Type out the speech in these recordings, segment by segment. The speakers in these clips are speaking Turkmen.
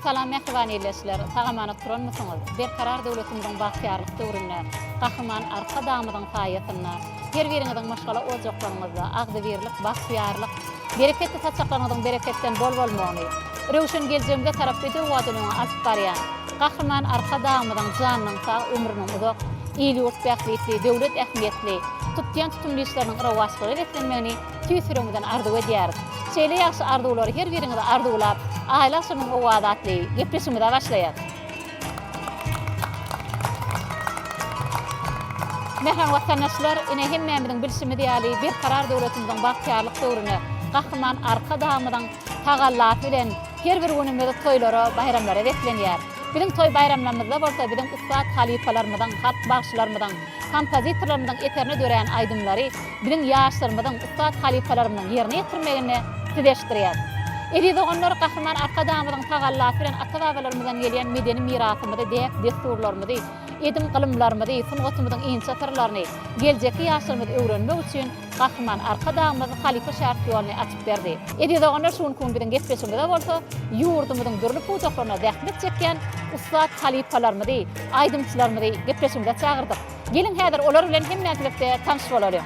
Salam mähriban ildeşler, sag-aman oturanmysyňyz? Berkarar döwletimiziň bagtyýarlyk döwründe, Gahryman Arkadagymyzyň saýasynda her biriňiziň maşgala ojaklaryňyzda agzybirlik, bagtyýarlyk, bereketli saçaklaryňyzyň bereketden bol bolmagyny, röwşen geljegimize tarap bedew badyny öňe alyp barýan Gahryman Arkadagymyzyň janynyň sag, ömrüniň uzak, il-ýurt bähbitli, döwlet ähmiýetli tutýan tutumly işleriniň rowaçlyga beslenmegini tüýs ýüregimizden arzuw edýäris. Şeýle ýagşy arzuwlary her biriňize arzuwlap, Aýly agşamyň owazy atly gepleşigimize başlaýarys. Mähriban watandaşlar, ine hemmämiziň bilşimiz ýaly, Berkarar döwletimiziň bagtyýarlyk döwründe Gahryman Arkadagymyzyň tagallasy bilen her bir günümiz toýlara, baýramlara beslenýär. Biziň toý-baýramlarymyzda bolsa biziň ussat halypalarymyzyň, halk bagşylarymyzyň, kompozitorlarymyzyň eserine dörän aýdymlary biziň ýaşlarymyzyň, ussat halypalarymyzyň ýerine ýetirmeginde size eşitdirýäris. Eziz doganlar, Gahryman Arkadagymyzyň tagallasy bilen ata-babalarymyzdan gelýän medeni mirasymyzy, däp-dessurlarymyzy, edim-gylymlarymyzy, sungatymyzyň inçe syrlaryny geljekki ýaşlarymyz öwrenmek üçin Gahryman Arkadagymyz halypa-şägirt ýoluny açyp berdi. Eziz doganlar, şu günki gün biziň gepleşigimize bolsa ýurdumyzyň dürli pudaklarynda zähmet çekýän ussat halypalarymyzy, aýdymçylarymyzy gepleşigimize çagyrdyk. Geliň häzir olar bilen hemmämizlikde tanyş bolalyň.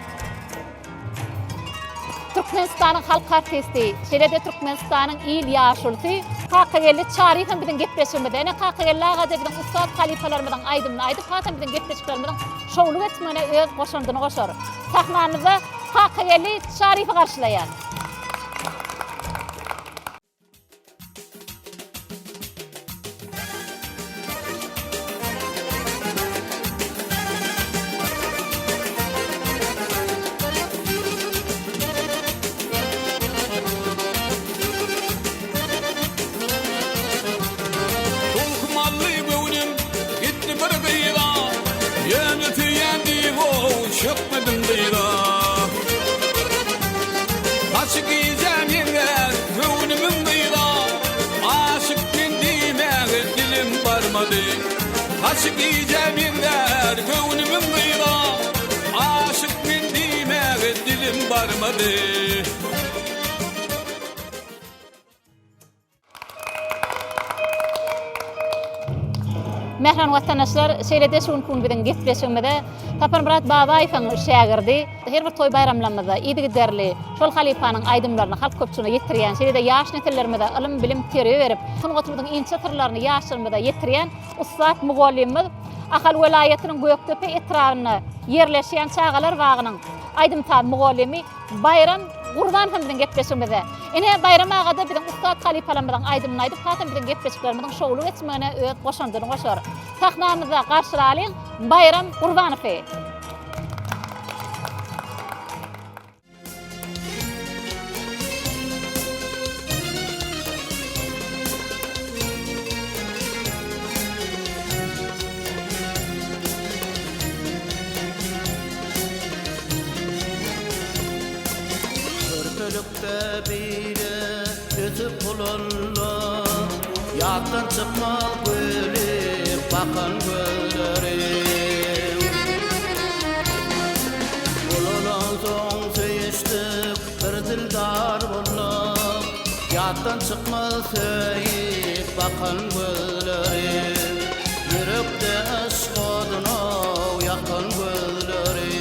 Türkmenistanyň halk artisti, şeýle-de Türkmenistanyň il ýaşulusy Kakageldi Çaryýew hem biziň gepleşigimizde. Ine Kakageldi aga-da biziň ussat halypalarymyzyň aýdymyny aýdyp, hasam biziň gepleşiklerimiziň şowly geçmegine öz goşandyny goşar. Sahnamyzda Kakageldi Çaryýewi garşylaýar. Tolkmally göwnüm gitdi bir gyza, Ýöne söýýän diýip-ow çökmedim dyza. Saçy gijä meňzär göwnümiň gyza, Aşyk men diýmäge dilim barmady. Saçy gijä meňzär göwnümiň gyza, Aşyk men diýmäge dilim barmady. Mähriban watandaşlar, şeýle-de şu günki gün biziň gepleşigimize Saparmyrat Babaýewiň şägirdi, her bir toý-baýramlarymyzda yzygiderli şol halypanyň aýdymlaryny halk köpçüligine ýetirýän, şeýle-de ýaş nesillerimize ylym-bilim, terbiýe berip, sungatymyzyň inçe syrlaryny ýaşlarymyza ýetirýän ussat mugallymymyz Ahal welaýatynyň Gökdepe etrabynda ýerleşýän çagalar bagynyň aýdym-saz mugallymy Baýram Gurban hem biziň gepleşigimizde. Ine, Baýram aga-da biziň ussat halypalarymyzyň aýdymyny aýdyp, hasam biziň gepleşiklerimiziň şowly geçmegine öz goşandyny goşar. Sahnamyzda garşylalyň Baýram Gurbanowy. Körpelikde bile ösüp ulaldyk, Ýatdan çykmaz gülüp bakan gözleriň. Ulalansoň söýüşdik, bir dildar bolduk, Ýatdan çykmaz söýüp bakan gözleriň. Ýürekde yşk oduna ýakan gözleriň.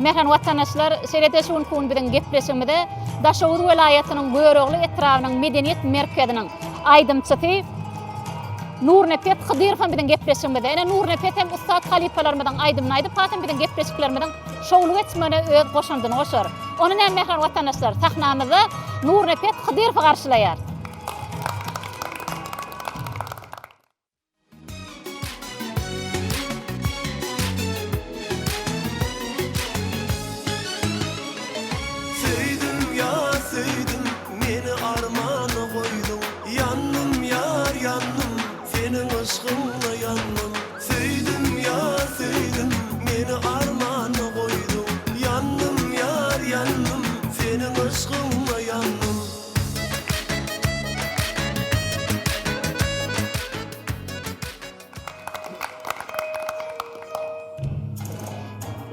Mähriban watandaşlar, şeýle-de şu günki gün biziň gepleşigimize Daşoguz welaýatynyň Görogly etrabynyň medeniýet merkeziniň aýdymçysy Nurnepes Hydyrow hem biziň gepleşigimizde. Ine Nurnepes hem ussat halypalarymyzyň aýdymyny aýdyp, hasam biziň gepleşiklerimiziň şowly geçmegine öz goşandyny goşar. Ony näme mähriban watandaşlar, sahnamyzda Nurnepes Hydyrowy garşylaýar. Söýdüm ýar söýdüm meni armana goýduň Ýandym ýar ýandym seniň yşgyňda ýandym Söýdüm ýar söýdüm meni armana goýduň Ýandym ýar ýandym seniň yşgyňda ýandym.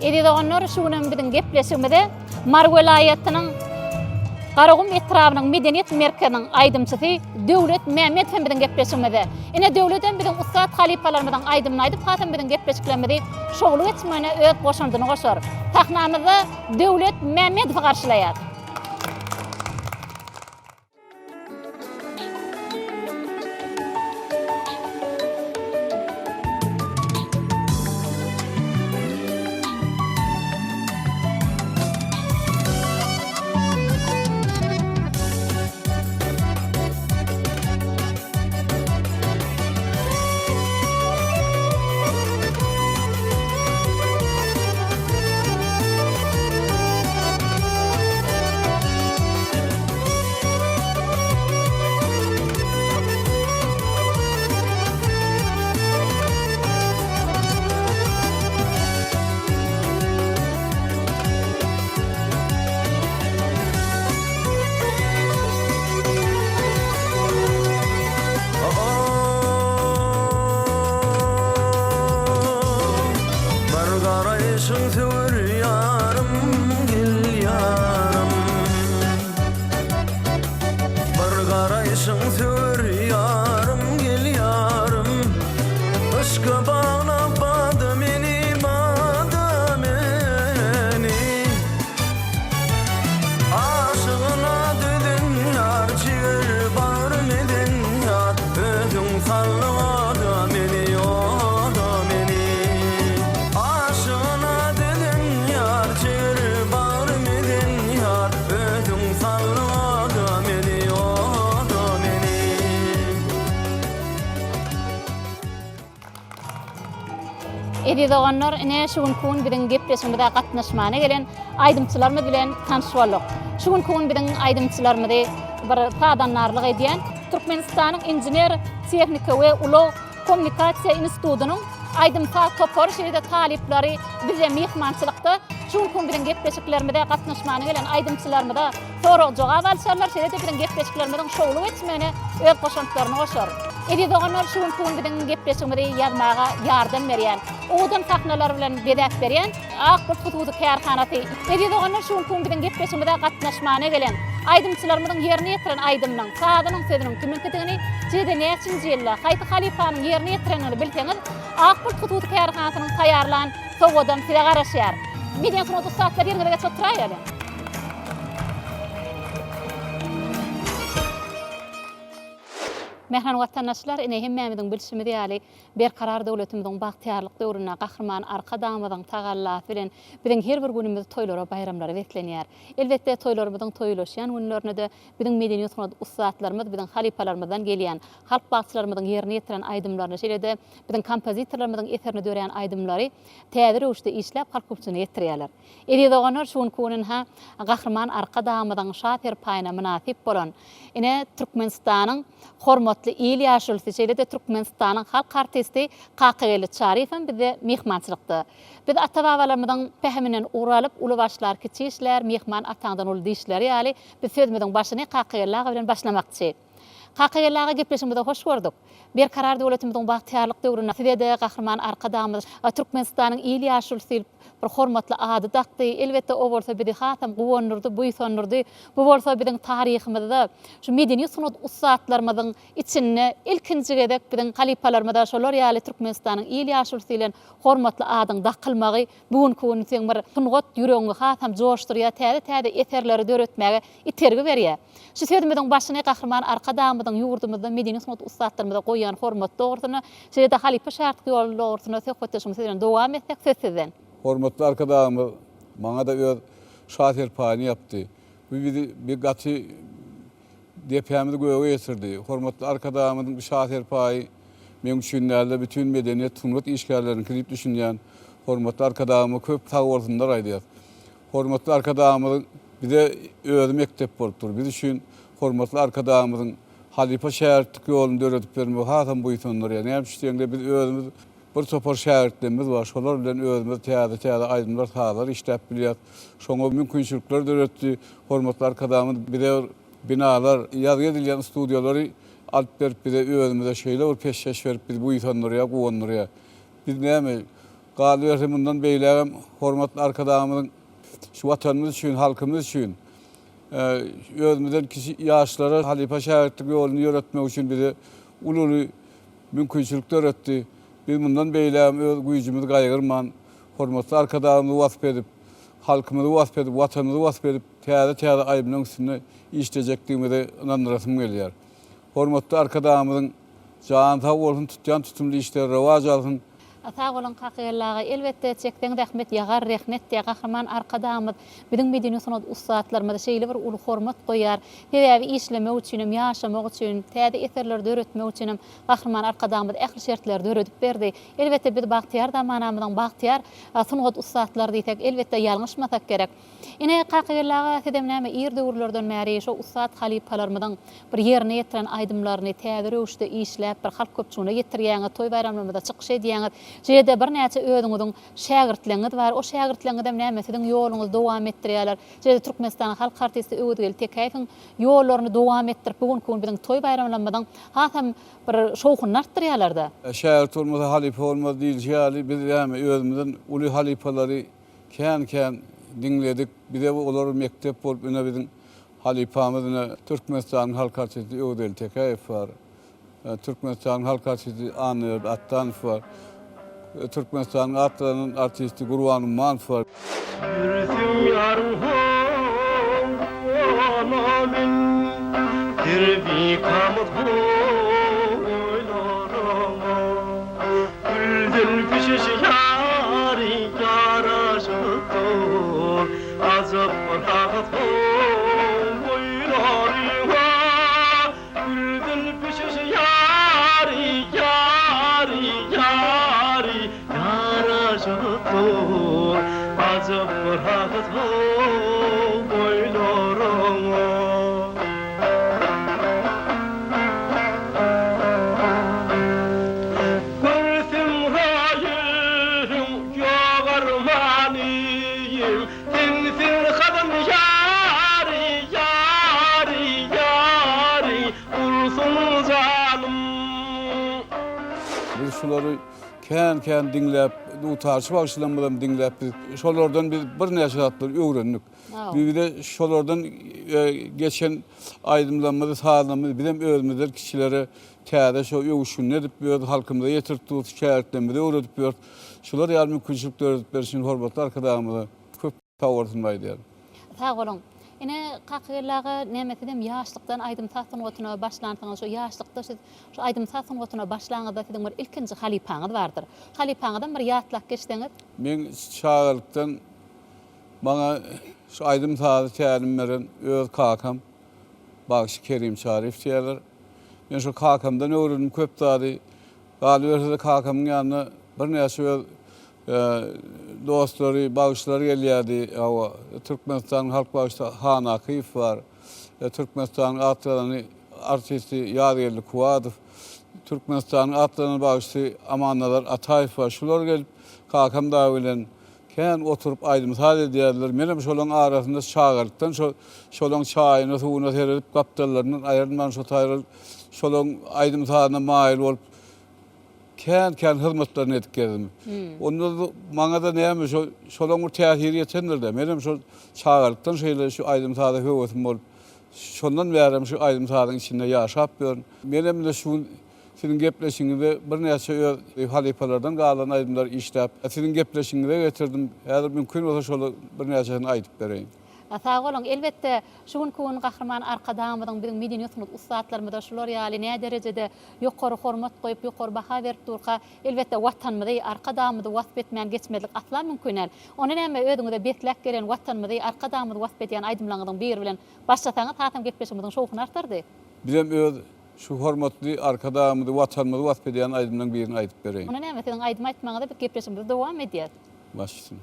Eziz doganlar, şu günem biziň gepleşigimize Mary welaýatynyň. Garagum etrabynyň medeniýet merkeziniň aýdymçysy Döwlet Mämmedow hem biziň gepleşigimizde. Ine Döwlet hem biziň ussat halypalarymyzyň aýdymyny aýdyp hasam biziň gepleşiklerimizi şowly geçmegine öz goşandyny goşar. Sahnamyzda Döwlet Mämmedowy garşylaýas. Bir garaýşyň söwer ýarym, gel ýarym. Bir garaýşyň söwer ýarym, gel ýarym. Yşka baglap bada meni, bada meni. Aşygyna düzün ýar, jiger bagrym eden ýar, Özüň saldyň oda meni, oda meni. Aşygyna düzün ýar, jiger bagrym eden ýar, Özüň saldyň oda meni, oda meni. Eziz doganlar, ine şu günki gün biziň gepleşigimize gatnaşmana gelen aýdymçylarymyz bilen tanyş bolduk. Şu günki gün biziň aýdymçylarymyzy bir sazandarlyk edýän Türkmenistanyň inžener tehnika we ulag kommunikasiýa institutynyň aýdym-saz topary şeýle-de talyplary bizde myhmançylykda. Şu günki gün biziň gepleşiklerimize gatnaşmana gelen aýdymçylarymyza Sorag-jogap alşarlar, şeýle-de biziň gepleşiklerimiziň şowly geçmegine öz goşantlaryny goşar. Eziz doganlar, şu günki gün biziň gepleşigimizi ýazmaga ýardam berýän, owadan sahnalar bilen bezäp berýän Ak Bulut hususy kärhanasy. Eziz doganlar, şu günki gün biziň gepleşigimize gatnaşmana gelen aýdymçylarymyzyň ýerine ýetiren aýdymynyň, sazynyň, sözüniň kimiňkidigini, şeýle-de näçinji ýylda, haýsy halypanyň ýerine ýetirendigini bilseňiz, Ak Bulut hususy kärhanasynyň taýýarlan sowgadam size garaşýar. Medeniýet sungat ussatlary ýeriňize geçip oturaýalyň. Mähriban watandaşlar, ine hemmämiziň bilşimiz ýaly, Berkarar döwletimiziň bagtyýarlyk döwründe Gahryman Arkadagymyzyň tagallasy bilen biziň her bir günümiz toýlara, baýramlara beslenýär. Elbetde, toýlarymyzyň toýulaşýan günlerinde-de biziň medeniýet-sungat ussatlarymyz, biziň halypalarymyzdan gelýän, halk bagşylarymyzyň ýerine ýetiren aýdymlaryny, şeýle-de biziň kompozitorlarymyzyň eserine dörän aýdymlary täze röwüşde işläp halk köpçüligine ýetirýärler. Eziz doganlar, şu günki gün ynha, Gahryman Arkadagymyzyň Şa serpaýyna mynasyp bolan, ine, Türkmenistanyň Hormatly il ýaşulusy, şeýle-de Türkmenistanyň halk artisti Kakageldi Çaryýew hem bizde myhmançylykda. Biz ata-babalarymyzyň pähiminden ugur alyp, Uly başlar, kiçi işlär, myhman ataňdan uly diýişleri ýaly, biz sözümiziň başyny Kakageldi aga bilen başlamakçy. Kakageldi aga gepleşigimize hoş gördük. Berkarar döwletimiziň bagtyýarlyk döwründe size-de Gahryman Arkadagymyz Türkmenistanyň il ýaşulusy diýlip bir hormatly ady dakdy. Elbetde o bolsa bizi hasam guwandyrdy, buýsandyrdy. Bu bolsa biziň taryhymyzda şu medeni sungat ussatlarymyzyň içinde ilkinji gezek biziň halypalarymyza şolar ýaly Türkmenistanyň il ýaşulusy diýlen hormatly adyň dakylmagy bu günki gün seň bir sungat ýüregiňi hasam joşdurýar, täze-täze eserleri döretmäge itergi berýär. Şu sözümiziň başyny Gahryman Arkadagymyzyň ýurdumyzda medeni sungat ussatlarymyza goýýan hormaty dogrusynda, şeýle-de halypa şägirtlik ýoly dogrusynda söhbetdeşligimizi siz bilen dowam etsek, söz sizden. Hormatly Arkadagymyz maňa-da öz Şa serpaýyny ýapdy. Bu bizi bir gaty depämizi göge ýetirdi. Hormatly Arkadagymyzyň bu Şa serpaýy meň üçin däl-de, bütin medeniýet, sungat işgärleriniňki diýip düşünýän. Hormatly Arkadagymyza köp sagbolsunlar aýdýas. Hormatly Arkadagymyzyň bize özi mekdep bolup dur. Biz üçin hormatly Arkadagymyzyň halypa şägirtlik ýoluny döredip bermegi hasam buýsandyrýar. Näme üçin diýeňde biz özümiz bir topar şägirtlerimiz bar. Şolar bilen özümiz täze-täze aýdymlar, sazlar işläp bilýäris. Şoňa mümkinçilikler döretdi. Hormatly Arkadagymyz bize bir binalar, ýazgy edilýän studiýalary alyp berip bize özümize şeýle bir peşgeş berip bizi buýsandyrýar, guwandyrýar. Biz näme, galyberse mundan beýlägem hormatly Arkadagymyzyň şu Watanymyz üçin, halkymyz üçin. Özümizden kiçi ýaşlara halypa-şägirtlik ýoluny ýöretmek üçin bize uly-uly mümkinçilik döretdi. Biz mundan beýlägem öz güýjümizi gaýgyrman, hormatly Arkadagymyzy wasp edip, halkymyzy wasp edip, Watanymyzy wasp edip, täze-täze aýdymlaryň üstünde işlejekdigimize ynandyrasym gelýär. Hormatly Arkadagymyzyň jany sag bolsun, tutýan tutumly işleri rowaç alsyn! Sag boluň Kakageldi aga. Elbetde çekseň zähmet ýagar rehnet diýýär Gahryman Arkadagymyz biziň medeni sungat ussatlarymyza şeýle bir uly hormat goýýar. Sebäbi işlemek üçinem, ýaşamak üçin, täze eserleri döretmek üçinem Gahryman Arkadagymyz ähli şertleri döredip berdi. Elbetde biz bagtyýar zamanamyzyň bagtyýar sungat ussatlary diýsek elbetde ýalňyşmasak gerek. Ine, Kakageldi aga, sizem näme ir döwürlerden bäri şo ussat halypalarymyzyň bir ýerine ýetiren aýdymlaryny täze röwüşde işläp, bir halk köpçügine ýetirýäňiz, toý-baýramlarymyzda çykyş edýäňiz. Şeýle-de birnäçe özüňiziň şägirtleňiz bar. O şägirtleňizem näme, siziň ýoluňyzy dowam etdirýärler. Şeýle-de Türkmenistanyň halk artisti Öwezgeldi Tekäýewiň ýollaryny dowam etdirip, bu günki gün biziň toý-baýramlarymyzyň hasam bir şowhunyny artdyrýarlar-da. Şägirt bolmasa, halypa bolmaz diýlişi ýaly, biz näme, özümizden uly halypalary Kän-kän diňledik. Bize olar mekdep bolup ine biziň halypamyz ine Türkmenistanyň halk artisti Öwezgeldi Tekäýew bar. Türkmenistanyň halk artisti Annaberdi Atdanow bar. Türkmenistanyň at gazanan artisti Gurban Ummanow bar. Ýürsem ýaryň howana men, Serwikamyz boýlaryňa. Gülden pişiş ýary ýaraşypdyr, Ajap bir rahat boýlaryňa. Gülden pişiş ýary, ýary, ýary ýaraşypdyr, Ajap bir rahat boýlaryňa. Görsem raýyň ýok armanym, Sensiz hazan ýary, ýary, ýary, Gursun janym. Biz şulary kän-kän diňläp, dutarçy bagşylarymyzam diňläp biz şolardan biz birnäçe zatlary öwrendik. Bize şolardan geçen aýdymlarymyzy, sazlarymyzy bizem özümizden kiçilere täze şo öwüşginini edip öz halkymyza ýetirip durus, şägirtlerimize öwredip ýörüs. Şular ýaly mümkinçilik döredip berişi üçin hormatly Arkadagymyza köp sag bolsun aýdýaryn. Sag boluň. Ine, Kakageldi aga, näme sizem ýaşlykdan aýdym-saz sungatyna başlansyňyz, şo ýaşlykda siz şu aýdym-saz sungatyna başlaňyzda siziň bir ilkinji halypaňyz bardyr. Halypaňyzam bir ýatlap geçseňiz. Men çagalykdan Maňa şu aýdym-sazy tälim beren öz kakam bagşy Kerim Çaryýew diýýärler. Men şol kakamdan öwrendim köp zady. Galyberse-de kakamyň ýanyna birnäçe öz dostlary, bagşylar gelýärdi. Hawa, Türkmenistanyň halk bagşysy Han Akyýew bar. Türkmenistanyň at gazanany artisti Ýazgeldi Kuwadow, Türkmenistanyň at gazanan bagşysy Amannazar Ataýew bar. Şular gelip kakam dagy bilen Kän oturyp aýdym-saz edýärdiler. Menem şolaň arasynda çagalykdan şo şolaň çaýyna, suwuna seredip, gapdallaryndan aýrylman şo taýra şolaň aýdym-sazyna maýyl bolup, kän-kän hyzmatlaryny edip gezdim. Onda maňa-da näme şo şolaň bir täsiri ýetendir-dä. Menem şo çagalykdan şeýle şu aýdym-saza höwesim bolup, şondan bärem şu aýdym-sazyň içinde ýaşap ýörün. Menem ine şu gün Siziň gepleşigiňizde birnäçe öz halypalardan galan aýdymlary işläp, siziň gepleşigiňize getirdim. Häzir mümkin bolsa şol birnäçesini aýdyp bereýin. Sag boluň. Elbetde, şu günki gün Gahryman Arkadagymyzyň biziň medeniýet-sungat ussatlarymyza şular ýaly näderejede ýokary hormat goýup, ýokary baha berip durka, elbetde, Watanymyzy, Arkadagymyzy wasp etmän geçmezlik asla mümkin däl. Onda näme, özüňize besläp gelen Watanymyzy, Arkadagymyzy wasp edýän aýdymlaryňyzyň biri bilen başlasaňyz, hasam gepleşigimiziň şowhuny artardy. Bizem öz Şu hormatly Arkadagymyzy, Watanymyzy wasp edýän aýdymlaryň birini aýdyp bereýin. Onda näme, siziň aýdym aýtmagyňyza biz gepleşigimizi dowam edýäs. Baş üstüne.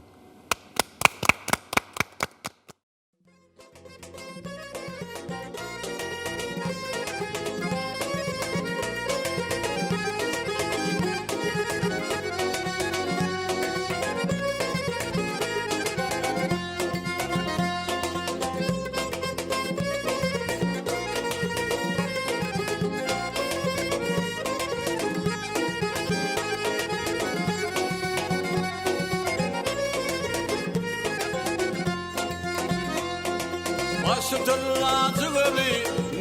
Başy tylla jygaly,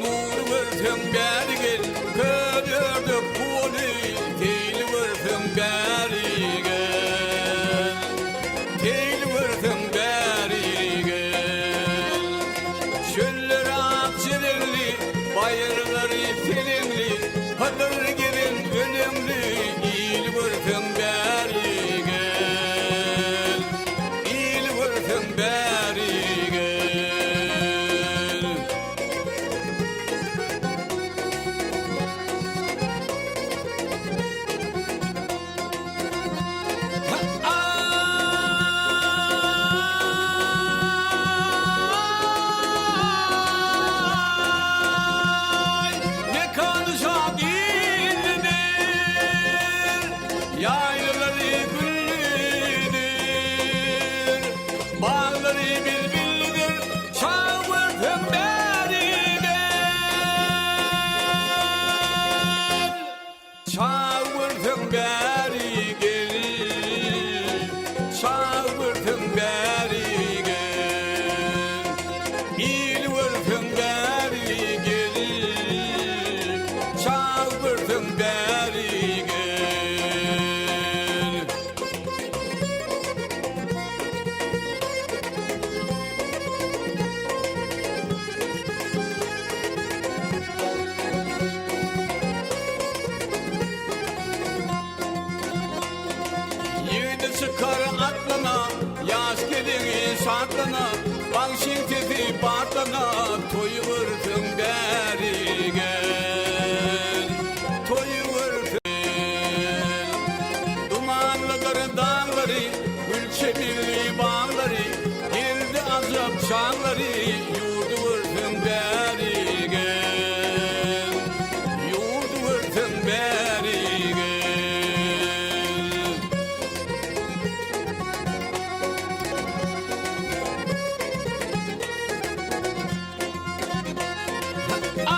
Nury görseň bäri gel, Köl ördek guwaly, Seýli görseň bäri gel. Seýli görseň bäri gel. Çöller ak jerenli, Baýyrlary seleňli, Hydyr gezen öleňli, Ili görseň bäri gel. Ili görseň bäri gel. Aý, mekany şat illidir, Ýaýlalary güllüdir, Baglary bilbillidir, Çag görseň bäri gel. Çag görseň bäri gel, Çag görseň bäri gel. Il görseň bäri gel, Çag görseň bäri gel. Ýigidi çykar atlana, Ýaş gelini şatlana, Bagşyň sesi batlana, Toýy görseň bäri gel. Toýy görseň Dumanlydyr daglary, Gül çemenli baglary, Geldi ajap çaglary, Ýurdy görseň bäri gel. Ýurdy görseň bäri gel. Aý,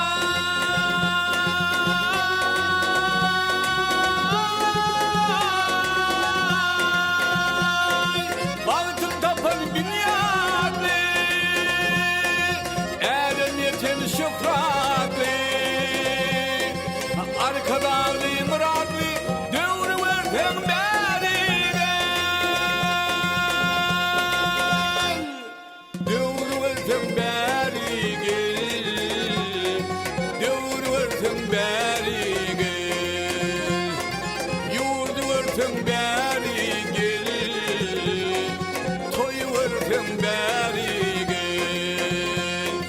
bagtyn tapan binýatly, Älem ýeten şöhratly, Arkadagly, myratly döwri görseň bäri gel. Döwri görseň bäri gel, Döwri görseň bäri gel. Ýurdy görseň bäri gel, Toýy görseň bäri gel.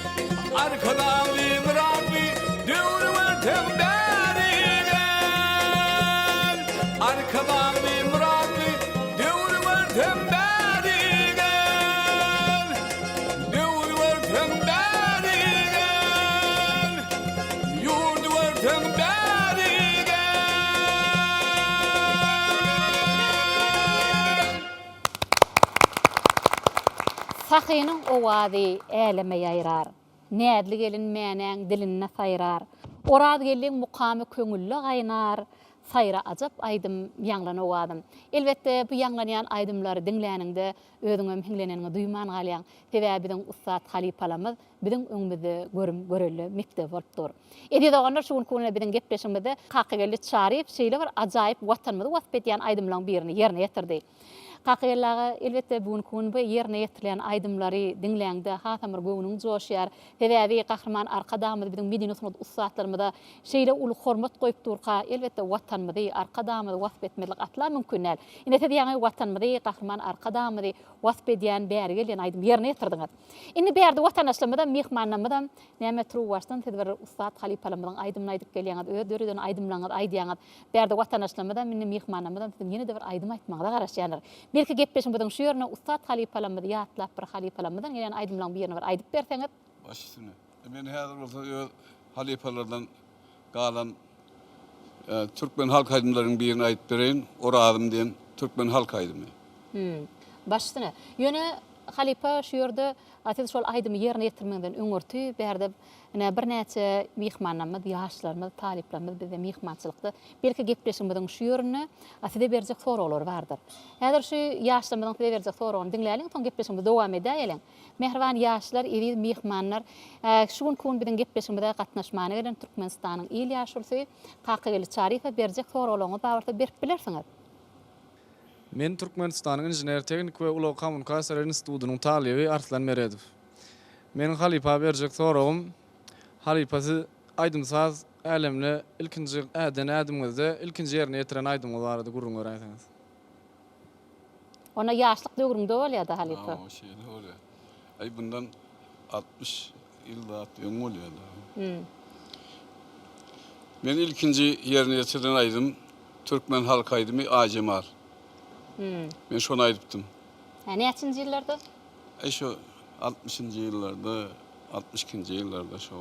Arkadagly, myratly döwri görseň bäri gel. Arkadagly, myratly döwri görseň bäri gel. Döwri görseň bäri gel. Ýurdy görseň bäri gel. Sahynyň owazy äleme ýaýrar. Näzli gelin Mänäň dilinde saýrar. Orazgeldiň mukamy köňülde gaýnar, Saýra ajap aýdym, ýaňlan owazym. Elbetde, bu ýaňlanýan aýdymlary diňläniňde, özüňem hiňleneniňi duýman galýaň. Sebäbi biziň ussat halypalarymyz biziň öňümizde görüm, görelde mekdebi bolup dur. Eziz doganlar, şu günki günde biziň gepleşigimizde Kakageldi Çaryýew şeýle bir ajaýyp Watanymyzy wasp edýän aýdymlaryň birini ýerine ýetirdi. Kakageldi aga, elbetde, bu günki gün bu ýerine ýetirilýän aýdymlary diňläňde hasam bir göwnüň joşýar. Sebäbi Gahryman Arkadagymyz biziň medeni sungat ussatlarymyza şeýle uly hormat goýup durka, elbetde, Watanymyzy, Arkadagymyzy wasp etmezlik asla mümkin däl. Ine, siz ýaňy Watanymyzy, Gahryman Arkadagymyzy wasp edýän bäri gelýän aýdymy ýerine ýetirdiňiz. Indi bärde watandaşlarymyzam, myhmanlarymyzam, näme turuwbaşdan siz bir ussat halypalarymyzyň aýdymyny aýdyp gelýäňiz, öz döreden aýdymlaryňyzy aýdýaňyz. Bärde watandaşlarymyzam, indi myhmanlarymyzam siziň ýene-de bir aýdym aýtmagyňyza garaşýandyr. Belki gepleşigimiziň şu ýerinde ussat halypalarymyzy ýatlap bir halypalarymyzdan gelýän aýdymlaryň birini bir aýdyp berseňiz. Baş üstüne. Men häzir bolsa öz halypalardan galan türkmen halk aýdymlarynyň birini aýdyp bereýin, Orazym diýen türkmen halk aýdymy. Hüm. Baş üstüne. Ýöne. Halypa şu ýerde siz şol aýdymy ýerine ýetirmegiňizden öňürti bärde ine birnäçe myhmanlarymyz, ýaşlarymyz, talyplarymyz bizde myhmançylykda. Belki gepleşigimiziň şu ýerinde size berjek soraglary bardyr. Häzir şu ýaşlarymyzyň size berjek soragyny diňläliň, soň gepleşigimizi dowam edäýeliň. Mähriban ýaşlar, eziz myhmanlar, şu günki gün biziň gepleşigimize gatnaşmana gelen Türkmenistanyň il ýaşulusy Kakageldi Çaryýewe berjek soraglaryňyz bar bolsa berip bilersiňiz. Men Türkmenistanyň Inžener-tehniki we ulag kommunikasiýalar institutynyň talyby Arslan Meredow. Meniň halypa berjek soragym, halypa siz aýdym-saz älemine ilkinji äden ädimiňizde ilkinji ýerine ýetiren aýdymyňyz barada gürrüň beräýseňiz. Onda ýaşlyk döwrüňde bolýada halypa. Hawa şeýle bolýar. Aý bundan 60 ýyl zat öň bolýada. Men ilkinji ýerine ýetirilen aýdym türkmen halk aýdymy Aýjemal. Men şony aýdypdym. Hä näçinji ýyllarda? Aý şo altmyşynjy ýyllarda, 62-nji ýyllarda şo.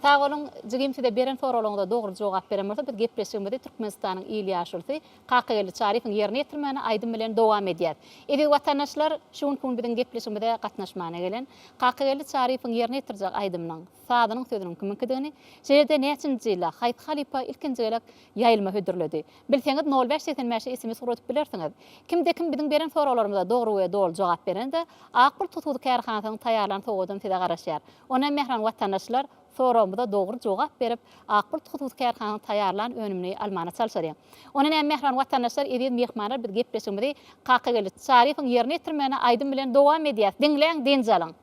Sag boluň jigim size beren soraglaryňyza dogry jogap beren bolsa biz gepleşigimizi Türkmenistanyň il ýaşulusy Kakageldi Çaryýewiň ýerine ýetirmegine aýdym bilen dowam edýäs. Eziz watandaşlar, şu günki gün biziň gepleşigimize gatnaşmana gelen Kakageldi Çaryýewiň ýerine ýetirjek aýdymynyň sazynyň sözüniň kimiňkidigini, şeýle-de näçinji ýylda, haýsy halypa ilkinji gezek ýaýlyma hödürledi? Bilseňiz nol bäş 85-e sms ugradyp bilersiňiz. Kimde-kim biziň beren soraglarymyza dogry we doly jogap berende, Ak Bulut hususy kärhanasynyň taýýarlan sowgadam size garaşýar. Onda mähriban watandaşlar, Soragymyza dogry jogap berip, Ak Bulut hususy kärhanasynyň taýýarlan önümini almana çalşalyň. Onda näme mähriban watandaşlar, eziz myhmanlar biz gepleşigimizi Kakageldi Çaryýewiň ýerine ýetirmeginde aýdym bilen dowam edýäs. Diňläň, dynç alyň.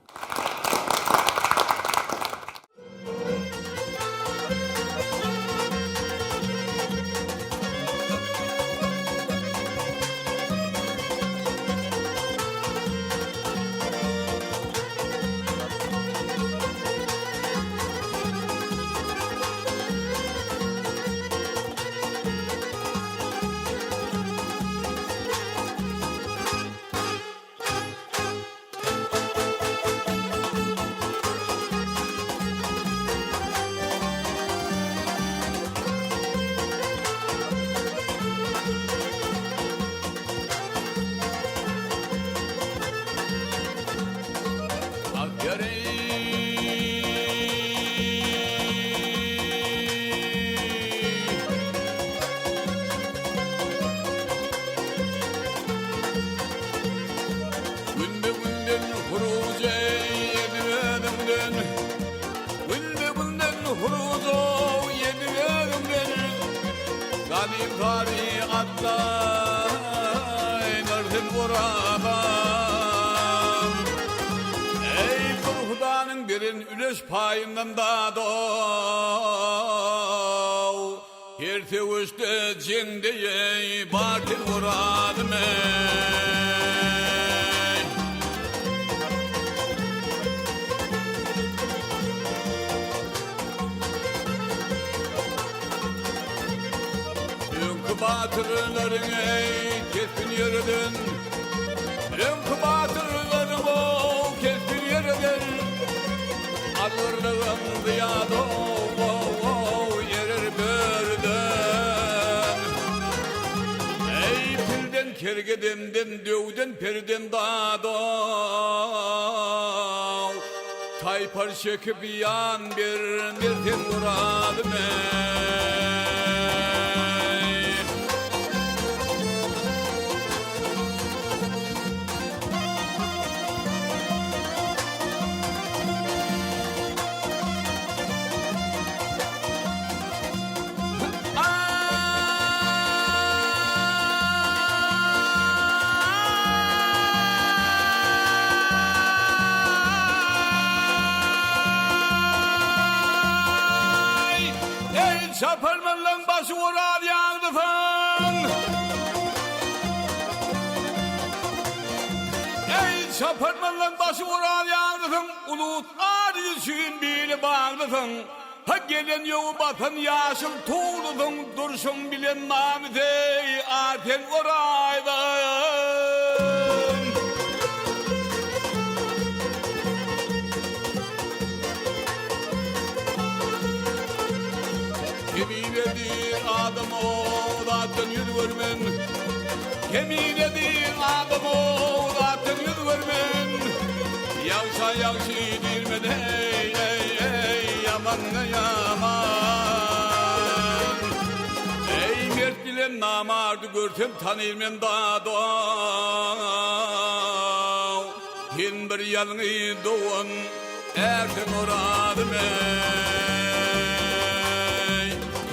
Günbe-günden huruj edip özüňden, Günbe-günden huruj edip özüňden, Gadym taryh atlaýlar sen oradan. Eý, bir Hudanyň beren üleş paýyndan dad-ow, Her söweşde, jeňde eý, bar sen orazym eý. Öňki batyrlaryň eý, kesbin ýöreden, Öňki batyrlaryň ow, kesbin ýöreden, Algyrlygym zyýada ow, erer börüden. Eý, pilden, kergedenden, döwden, periden dad-ow, Taýpar çekip ýan ber, merten Orazym eý. Eý, çaparmanlaň başy Oraz ýagdysyň! Eý, çaparmanlaň başy Oraz ýagdysyň! Ulus ary üçin bili baglysyň! Ha gelen ýowy basan ýaşyl tuglusyň durşuň bilen mamyseý a sen oraýdan. Keminedir adam o zatdan ýüz görmen Keminedir adam o zatdan ýüz görmen. görmen, Ýagşa ýagşy diýilmez eý, eý, eý, Ýamana ýaman. Eý, mert bilen namardy görsem tanyr men dada. Sen bir ýalňyz dogan ärsen orazym eý.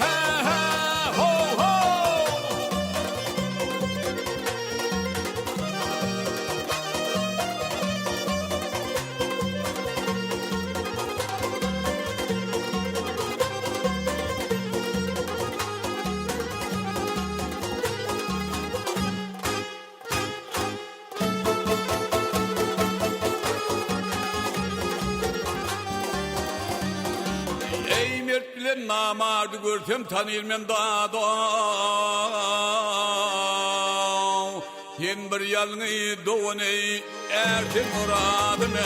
Hä, hä, ho, ho! Eý mert bilen namardy görsem tanyr men dada. Sen bir ýalňyz dogan eý är sen orazym eý.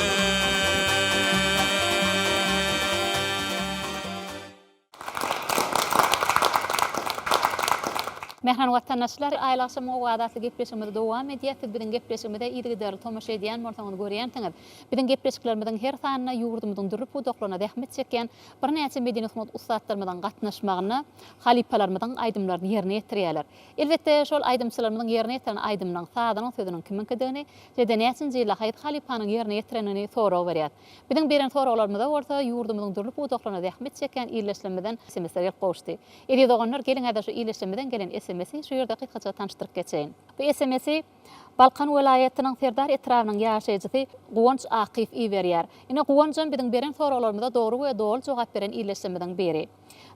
Mähriban watandaşlar, Aýly agşamyň owazy atly gepleşigimiz dowam edýär. Siz biziň gepleşigimize yzygiderli tomaşa edýän bolsaňyz görýänsiňiz. Biziň gepleşiklerimiziň her sanynda ýurdumyzyň dürli pudaklarynda zähmet çekýän birnäçe medeni-sungat ussatlarymyzyň gatnaşmagynda halypalarymyzyň aýdymlaryny ýerine ýetirýärler. Elbetde, şol aýdymçylarymyzyň ýerine ýetiren aýdymynyň sazynyň sözüniň kimiňkidigini, şeýle-de näçinji ýylda haýsy halypanyň ýerine ýetirendigini sorag berýäris. Biziň beren soraglarymyza bolsa ýurdumyzyň dürli pudaklarynda zähmet çekýän ildeşlerimizden sms-ler gelip gowuşdy. Eziz doganlar, geliň häzir şu ildeşlerimizden gelen sms-i şu ýerde gysgaça tanyşdyryp geçeýin. Bu sms-i Balkan welaýatynyň Serdar etrabynyň ýaşaýjysy Guwanç Akyýew iberýär. Ine, Guwanjam biziň beren soraglarymyza dogry we doly jogap beren ildeşlerimiziň biri.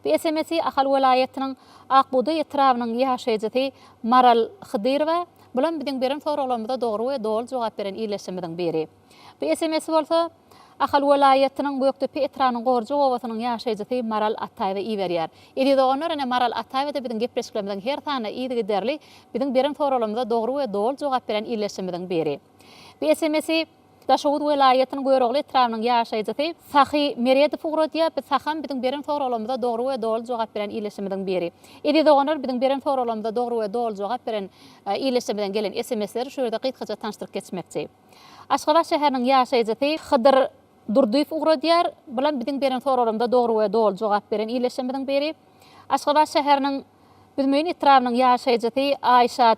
Bu sms-i Ahal welaýatynyň Ak bugdaý etrabynyň ýaşaýjysy Maral Hydyrowa, bulam biziň beren soraglarymyza dogry we doly jogap beren ildeşlerimiziň biri. Bu sms-i bolsa Ahal welaýatynyň Gökdepe etrabynyň Gorjak obasynyň ýaşaýjysy Maral Ataýewa iberýär. Eziz doganlar, ine Maral Ataýewa-da biziň gepleşiklerimiziň her sanyna yzygiderli biziň beren soraglarymyza dogry we doly jogap berýän ildeşlerimiziň biri. Bu sms-i Daşoguz welaýatynyň Görogly etrabynyň ýaşaýjysy Sahy Meredow ugradýar. Bu Saham biziň beren soraglarymyza dogry we doly jogap berýän ildeşlerimiziň biri. Eziz doganlar, biziň beren soraglarymyza dogry we doly jogap beren ildeşlerimizden gelen sms-leri şu ýerde gysgaça tanyşdyryp geçmekçi. Aşgabat şäheriniň ýaşaýjysy Hydyr Durdyýew ugradýar. Bulam biziň beren soraglarymyza dogry we doly jogap beren ildeşlerimiziň biri. Aşgabat şäheriniň Büzmeýin etrabynyň ýaşaýjysy Aýşat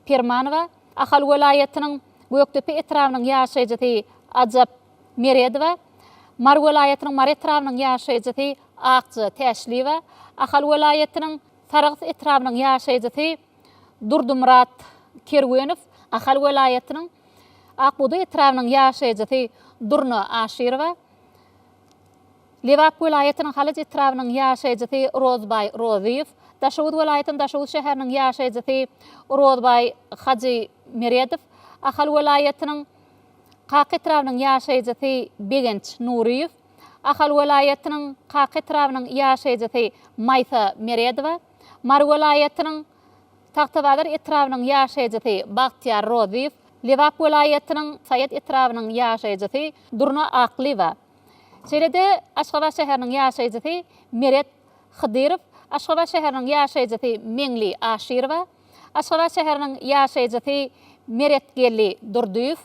Permanowa, Ahal welaýatynyň Gökdepe etrabynyň ýaşaýjysy Ajap Meredowa, Mary welaýatynyň Mary etrabynyň ýaşaýjysy Akja Täşliýewa, Ahal welaýatynyň Sarahs etrabynyň ýaşaýjysy Durdymyrat Kerwenow, Ahal welaýatynyň Ak bugdaý etrabynyň ýaşaýjysy Durna Aşyrowa, Lebap welaýatynyň Halaç etrabynyň ýaşaýjysy Rozbaý Rozyýew, Daşoguz welaýatynyň Daşoguz şäheriniň ýaşaýjysy Rozbaý Hajymeredow, Ahal welaýatynyň Kaka etrabynyň ýaşaýjysy Begenç Nuryýew, Ahal welaýatynyň Kaka etrabynyň ýaşaýjysy Maýsa Meredowa, Mary welaýatynyň Tagtabazar etrabynyň ýaşaýjysy Bagtyýar Rozyýew, Lebap welaýatynyň Saýat etrabynyň ýaşaýjysy Durna Aklyýewa, şeýle-de Aşgabat şäheriniň ýaşaýjysy Meret Hydyrow, Aşgabat şäheriniň ýaşaýjysy Meňli Aşyrowa, Aşgabat şäheriniň ýaşaýjysy Meretgeldi Durdyýew,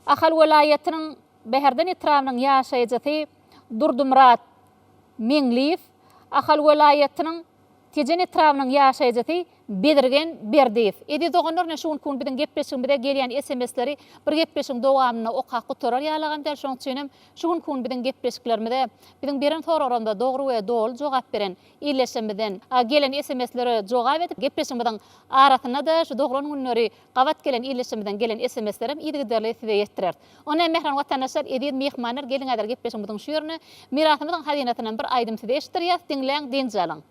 Ahal welaýatynyň Bäherden etrabynyň ýaşaýjysy Durdymyrat Meňliýew, Ahal welaýatynyň Tejen etrabynyň ýaşaýjysy Bezirgen Berdiýew. Eziz doganlar ine şu günki gün biziň gepleşigimize gelýän SMS-leri bir gepleşigiň dowamynda okap gutarar ýalagam däl şonuň üçin hem şu günki gün biziň gepleşiklerimize biziň beren soraglarymyza dogry we doly jogap beren ildeşlerimizden gelen SMS-lere jogap edip gepleşigimiziň arasynda-da şu doglan günleri gabat gelen ildeşlerimizden gelen SMS-lerem yzygiderli size ýetdireris. Onda mähriban watandaşlar, eziz myhmanlar geliň häzir gepleşigimiziň şu ýerine Mirasymyzyň hazynasyndan bir aýdym size eşitdirýäs, diňläň, dynç alyň.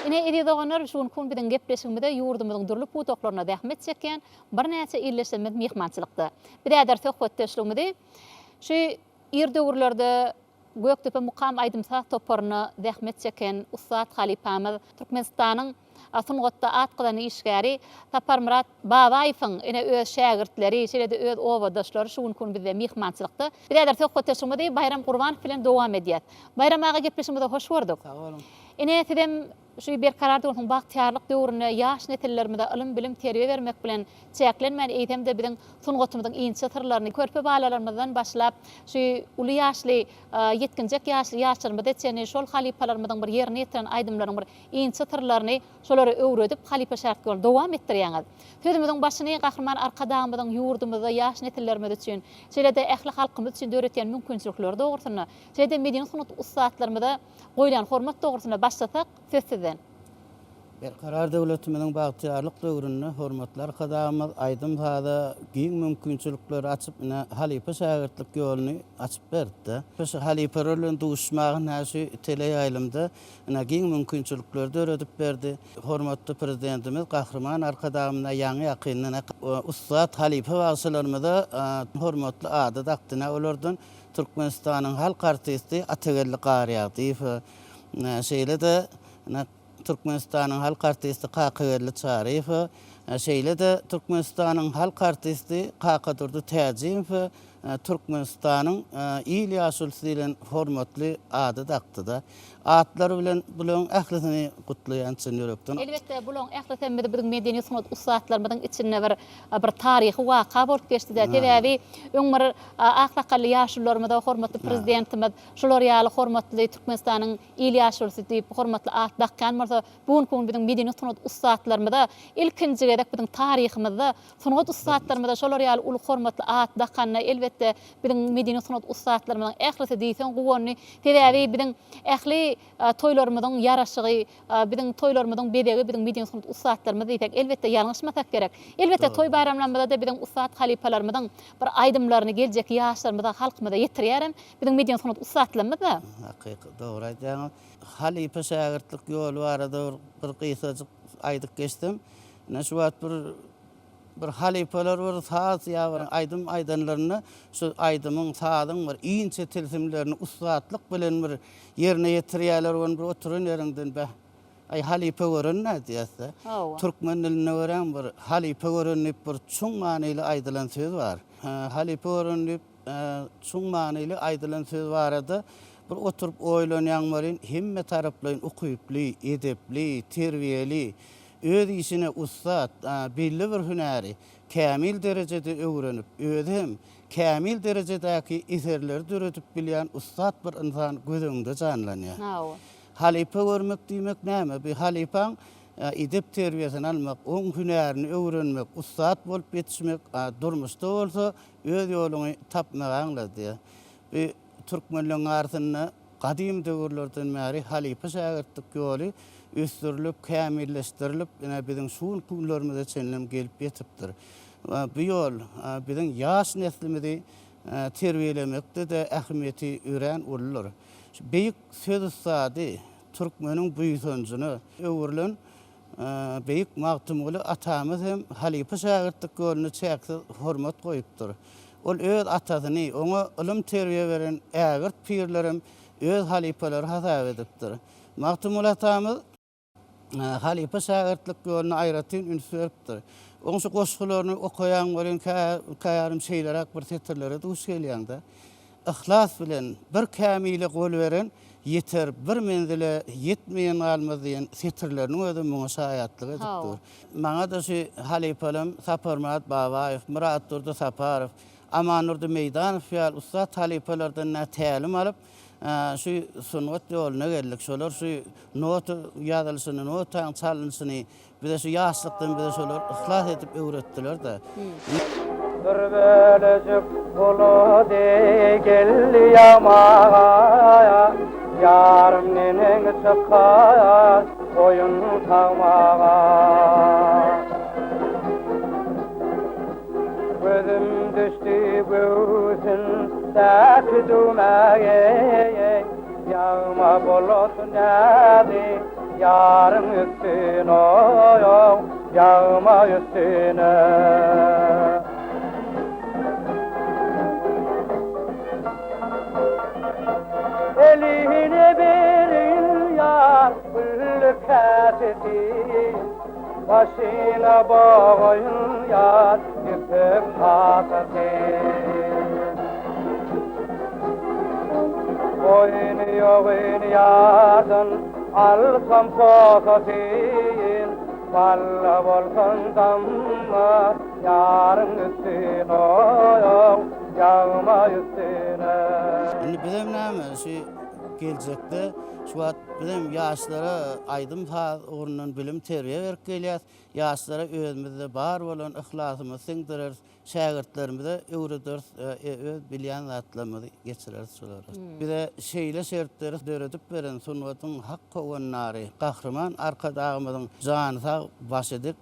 Ine, eziz doganlar, şu günki gün biziň gepleşigimizde ýurdumyzyň dürli pudaklarynda zähmet çekýän birnäçe ildeşlerimiz myhmançylykda. Biz häzir söhbetdeşligimizi şu ir döwürlerde Gökdepe mukam aýdym-saz toparynda zähmet çeken ussat halypamyz, Türkmenistanyň sungatda at gazanan işgäri Saparmyrat Babaýewiň ine öz şägirtleri, şeýle-de öz obadaşlary şu günki gün bizde myhmançylykda. Biz häzir söhbetdeşligimizi Baýram Gurbanow bilen dowam edýäs. Baýram aga gepleşigimize hoş gördük. Sag boluň. Ine sizem şu Berkarar döwletiň bagtyýarlyk döwründe ýaş nesillerimize ylym-bilim, terbiýe bermek bilen çäklenmän, eýsem-de biziň sungatymyzyň inçe syrlaryny körpe balalarymyzdan başlap, şu uly ýaşly, ýetginjek ýaşly ýaşlarymyza çenli şol halypalarymyzyň bir ýerine ýetiren aýdymlarynyň bir inçe syrlaryny şolara öwredip, halypa-şägirt ýoluny dowam etdirýäňiz. Sözümiziň başyny Gahryman Arkadagymyzyň ýurdumyzda ýaş nesillerimiz üçin, şeýle-de ähli halkymyz üçin döretýän mümkinçilikleri dogrusynda, şeýle-de medeni-sungat ussatlarymyza goýlan hormat dogrusynda başlasak, söz sizden. Berkarar döwletimiziň bagtyýarlyk döwründe hormatly Arkadagymyz aýdym-saza giň mümkinçilikleri açyp, ine, halypa-şägirtlik ýoluny açyp berdi-de. Şu halypalar bilen duşuşmaga ine şu teleýaýlymda ine giň mümkinçilikleri döredip berdi. Hormatly Prezidentimiz Gahryman Arkadagymyz ýaňy-ýakynda ine ussat halypa bagşylarymyza hormatly ady dakdy. Ine olardan Türkmenistanyň halk artisti Atageldi Garýagdyýew, şeýle-de Türkmenistanyň halk artisti Kakageldi Çaryýew, şeýle-de Türkmenistanyň halk artisti Kakadurdy Täjimow Türkmenistanyň il ýaşulusy diýlen hormatly ady dakdy-da. Atlary bilen bularyň ählisini gutlaýan çyn ýürekden. Elbetde, bularyň ählisem bizi biziň medeni sungat ussatlarymyzyň içinde bir bir taryhy waka bolup geçdi-dä. Sebäbi öň bir ak sakally ýaşulularymyza hormatly Prezidentimiz şular ýaly hormatly Türkmenistanyň il ýaşulusy diýip hormatly at dakýan bolsa, bu günki gün biziň medeni sungat ussatlarymyza ilkinji gezek biziň taryhymyzda sungat ussatlarymyza şolar ýaly uly hormatly at dakanyna elbetde biziň medeni sungat ussatlarymyzyň ählisi diýseň guwandy. Sebäbi biziň ähli toýlarymyzyň ýaraşygy, biziň toýlarymyzyň bezegi biziň medeni sungat ussatlarymyz diýsek, elbetde ýalňyşmasak gerek. Elbetde toý baýramlarymyzda-da biziň ussat halypalarymyzyň bir aýdymlaryny geljekki ýaşlarymyza, halkymyza ýetirýärem biziň medeni sungat ussatlarymyz-da. Hakyky, dogry aýdýaňyz. Halypa-şägirtlik ýoly barada bir gysgajyk aýdyp geçsem, ine şu wagt bir Bir halypalar bir saz ýa bir aýdym aýdanlarynda şu aýdymyň, sazyň bir inçe tilsimlerini ussatlyk bilen bir ýerine ýetirýärler ony bir oturan ýeriňden beh, aý halypa gören-dä diýýäs-dä. Türkmen dilinde görän bir halypa gören diýip bir çuň manyly aýdylan söz bar. Halypa gören diýip çuň manyly aýdylan söz barada bir oturyp oýlanýaň welin hemme taraplaýyn ukyply, edepli, terbiýeli, Öz işine ussat, belli bir hünäri kämil derejede öwrenip, özi hem kämil derejedäki eserleri döredip bilýän ussat bir ynsan göz öňüňde janlanýar. Halypa görmek diýmek näme? Bu halypaň edep-terbiýesini almak, oň hünärini öwrenmek, ussat bolup ýetişmek, durmuşda bolsa öz ýoluňy tapmagy aňladýar. Bu türkmenleň arasynda Gadym döwürlerden bäri halypa-şägirtlik ýoly ösdürilip, kämilleşdirilip, ine, biziň şu günki günlerimize çenlem gelip ýetipdir. Bu ýol biziň ýaş neslimizi terbiýelemekde-de ähmiýeti örän uludyr. Şu beýik söz ussady, türkmeniň buýsanjyna öwrülen Beýik Magtymguly atamyz hem halypa-şägirtlik ýoluna çäksiz hormat goýupdyr. Ol öz atasyny, oňa ylym-terbiýe beren ägirt pirlerem öz halypalary hasap edipdir. Magtymguly atamyz halypa-şägirtlik ýoluna aýratyn üns beripdir. Oň şu goşgularyny okaýaň welin käýarym şeýleräk bir setirlere duş gelýäň-de. Yhlas bilen bir kämile gol beren ýeter, bir menzile ýetmeýen galmaz diýen setirleriniň özi muňa şaýatlyk edip dur. Maňa-da şu halypalarym Saparmyrat Babaýew, Myratdurdy Saparow, Amandurdy Meýdanow ýaly ussat halypalardan tälim alyp, şu sungat ýoluna geldik. Şolar şu nota ýazylyşyny, notaň çalnyşyny Bize şu ýaşlykdan bize şolar yhlas edip öwretdiler-de. Bir bölejik bulut eý geldi ýagmaga, Ýarym neneň çykar goýun sagmaga. Gözüm düşdi göwsündäki düwmä eý, Ýagma bulut näzi. Ýaryň üstüne, ýagma üstüne. Eline berin ýar gülli käsesi, Başyna boýun ýar ýüpek hasasy. Boýny ýogyn ýardan alsam posasyn, Balla bolsun damma ýaryň üstüne, Ýagma üstüne. Indi bizem näme şu geljekde şu wagt bizem ýaşlara aýdym-saz ugrundan bilim-terbiýe berip gelýäs. Ýaşlara özümizde bar bolan yhlasymyzy siňdireris, şägirtlerimize öwrederis, öz bilýän zatlarymyzy geçireris şolara. Bize şeýle şertleri döredip beren sungatyň hak howandary Gahryman Arkadagymyzyň jany sag, başy dik,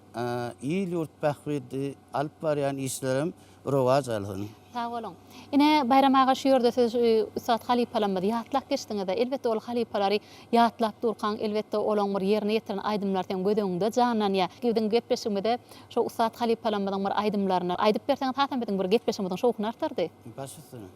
il-ýurt bähbitli alyp barýan işlerem rowaç alsyn. Sag boluň. Ine, Baýram aga şu ýerde siz şu ussat halypalarymyzy ýatlap geçdiňiz-de. Elbetde ol halypalary ýatlap durkaň, elbetde olaň bir ýerine ýetiren aýdymlary seň göz öňüňde janlanýar. Biziň gepleşigimize şo ussat halypalarymyzyň bir aýdymlaryny aýdyp berseňiz hasam biziň bir gepleşigimiziň şowhuny artardy. Baş üstüne.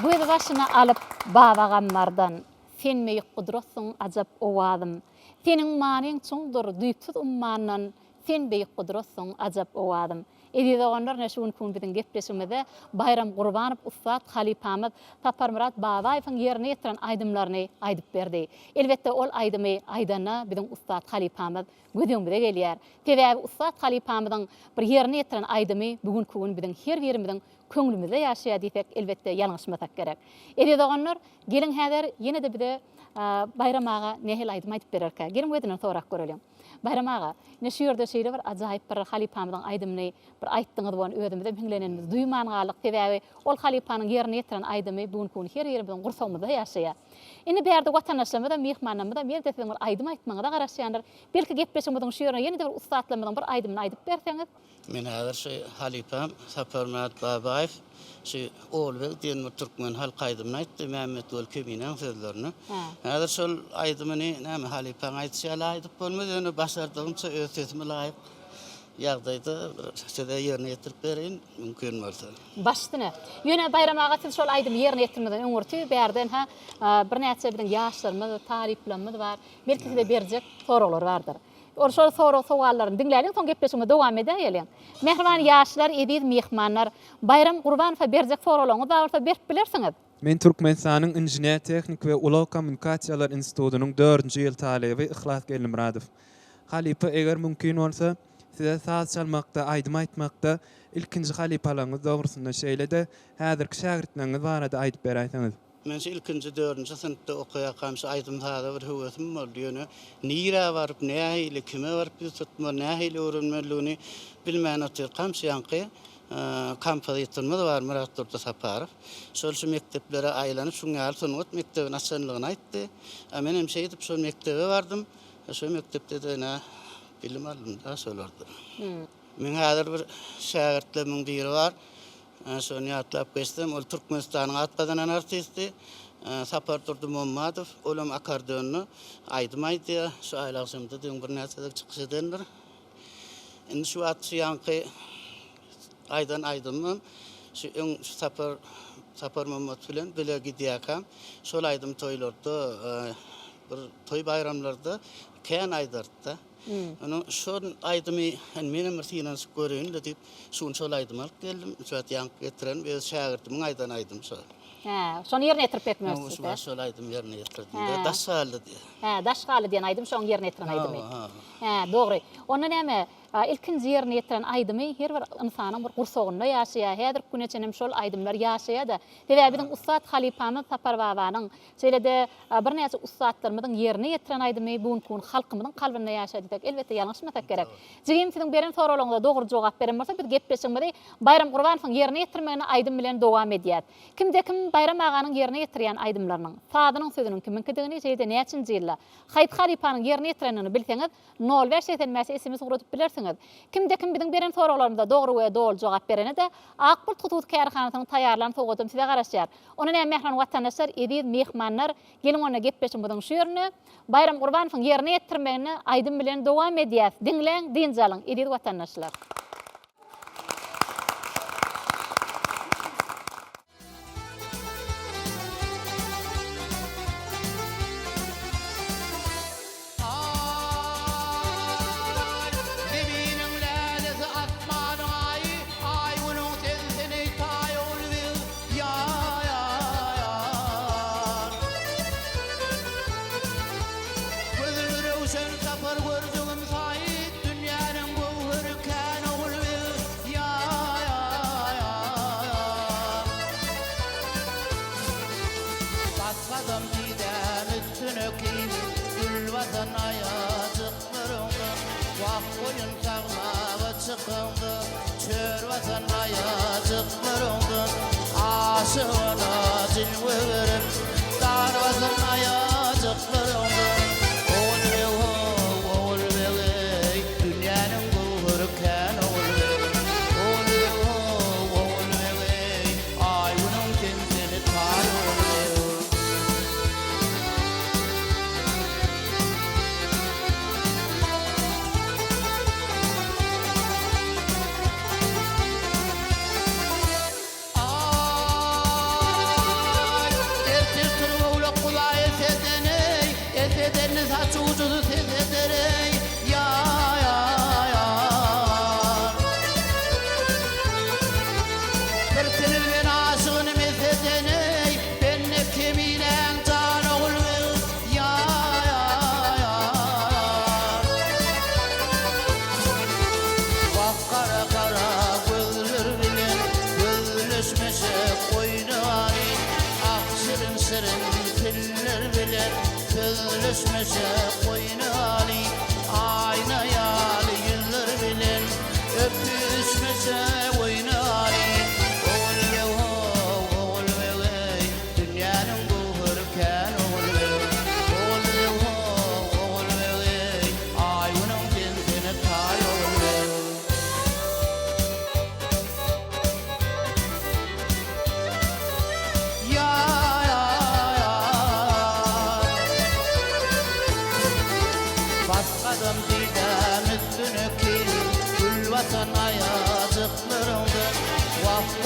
Gözbaşyny alyp Baba Gammardan, Sen beýik gudratsyň ajap owazym. Seniň manyň çuňdur düýpsüz ummandan, Sen beýik gudratsyň ajap owazym. Eziz doganlar ine şu günki gün biziň gepleşigimizde Baýram Gurbanow ussat halypamyz Saparmyrat Babaýewiň ýerine ýetiren aýdymlaryny aýdyp berdi. Elbetde ol aýdymy aýdanda biziň ussat halypamyz göz öňümize gelýär. Sebäbi ussat halypamyzyň bir ýerine ýetiren aýdymy bu günki gün biziň her birimiziň köňlümizde ýaşaýar diýsek elbetde ýalňyşmasak gerek. Eziz doganlar geliň häzir ýene-de bize Baýram aga nähili aýdym aýdyp bererkä? Geliň özünden sorap göreliň. Baýram aga, ine şu ýerde şeýle bir ajaýyp bir halypamyzyň aýdymyny bir aýtdyňyz ony özümizem hiňlenenimizi duýman galdyk. Sebäbi ol halypanyň ýerine ýetiren aýdymy bu günki gün her birimiziň gursagymyzda ýaşaýar. Indi bärde watandaşlarymyzam, myhmanlarymyzam ýene-de siziň bir aýdym aýtmagyňyza garaşýandyr. Belki gepleşigimiziň şu ýerine ýene-de bir ussatlarymyzyň bir aýdymyny aýdyp berseňiz? Men häzir şu halypam Saparmyrat Babaýew şu Ogulbeg diýen bir türkmen halk aýdymyny aýtdy, Mämmetweli Keminäň sözlerine. Häzir şol aýdymyny näme halypaň aýdyşy ýaly aýdyp bolmaz, ýöne başardygymça öz sesime laýyk ýagdaýda bir size ýerine ýetirip bereýin, mümkin bolsa. Baş üstüne. Ýöne Baýram aga siz şol aýdymy ýerine ýetirmezden öňürti bärden ha birnäçe biziň ýaşlarymyz, talyplarymyz bar. Belki size berjek soraglary bardyr. Ol şol sorag-sowallaryny diňläliň, soň gepleşigimizi dowam edäýeliň. Mähriban ýaşlar, eziz myhmanlar, Baýram Gurbanowa berjek soraglaryňyz bar bolsa berip bilersiňiz. Men Türkmenistanyň Inžener-tehniki we ulag kommunikasiýalar institutynyň dördünji ýyl talyby Yhlas Geldimyradow. Halypa, eger mümkin bolsa, size saz çalmakda, aýdym aýtmakda ilkinji halypalaryňyz dogrusynda, şeýle-de häzirki şägirtleriňiz barada aýdyp beräýseňiz. Men şu ilkinji dördünji synpda okaýarkam şu aýdym-saza bir höwesim boldy. Ýöne nirä baryp, nähili, kime baryp ýüz tutmaly, nähili öwrenmelidigini bilmän otyrkam şu ýaňky kompozitorymyz bar Myratdurdy Saparow. Şol şu mekdeplere aýlanyp şuň ýaly sungat mekdebini açanlygyny aýtdy. A menem şeýdip şol mekdebe bardym. Şo mekdepde-de ine bilim aldym-da şolardan. Meň häzir bir şägirtlerimiň biri bar. Şony ýatlap geçsem, ol Türkmenistanyň at gazanan artisti Sapardurdy Mommadow. Olam akkordeonda aýdym aýdýar. Şu aýlagşamda düýn birnäçe gezek çykyş edendir. Indi şu wagt şu ýaňky aýdan aýdymym şu öň şu Sapar Sapar Mommat bilen bile gidýärkäm şol aýdym toýlarda bir toý baýramlarda kän aýdardy-da. Onuň şol aýdymy hany menem bir synanyşyp göreýin-le diýip, şu gün şol aýdymy alyp geldim. Şu wagt ýaňky getirenim öz şägirdimiň aýdan aýdymy şol. Hä, şony ýerine ýetirip bermekçisiz-dä? Hawa, şol aýdymy ýerine ýetirdim-de. Daş galdy diýýär. Hä, Daş galdy diýen aýdym şoň ýerine ýetiren aýdymy. Hawa, hawa. Hä, dogry. Onda näme, ilkinji ýerine ýetiren aýdymy her bir ynsanyň bir gursagynda ýaşaýar. Häzirki güne çenlem şol aýdymlar ýaşaýar-da. Sebäbi biziň ussat halypamyz Sapar babanyň Şeýle-de, birnäçe ussatlarymyzyň ýerine ýetiren aýdymy bu günki gün halkymyzyň kalbynda ýaşaýar diýsek, elbetde, ýalňyşmasak gerek. Jigim, siziň beren soraglaryňyza dogry jogap beren bolsa, biz gepleşigimizi Baýram Gurbanowyň ýerine ýetirmeginde aýdym bilen dowam edýäs. Kimde-kim Baýram aganyň ýerine ýetirýän aýdymlarynyň, sazynyň sözüniň kimiňkidigini, şeýle-de näçinji ýylda, haýsy halypanyň ýerine ýetirendigini bilseňiz, nol bäş 85 sms ugradyp bilersiňiz. Kimde-kim biziň beren soraglarymyza dogry we doly jogap berene-de, Ak Bult hususy kärhanasynyň taýýarlan sowgadam size garaşýar. Onda näme mähriban watandaşlar, eziz myhmanlar, geliň onda gepleşigimiziň şu ýerinde Baýram Gurbanowyň ýerine ýetirmeginde aýdym bilen dowam edýäs. Diňläň, dynç alyň, eziz watandaşlar. Aý, Zeminiň lälesi, asmanyň aýy, Aý-Günüň sensin-eý, taý ogly ýar. Gözümi röwşen tapar gördügim saýy, Dünýäniň göwheri kän ogly ýar. Basgadam didäm üstüne kim, Gül basan aýajyklaryňda, Wah, goýun sagmaga çykaňda, Çör basan aýajyklaryňda, Aşygyna jilwe berip, Dar basan aýajyklaryňda, Ogulbeg-ow, Ogulbeg-eý, Dünýäniň göwheri kän Ogulbeg. Ogulbeg-ow, Ogulbeg-eý, Aý-günüň sen-seni taý Ogulbeg. Aý!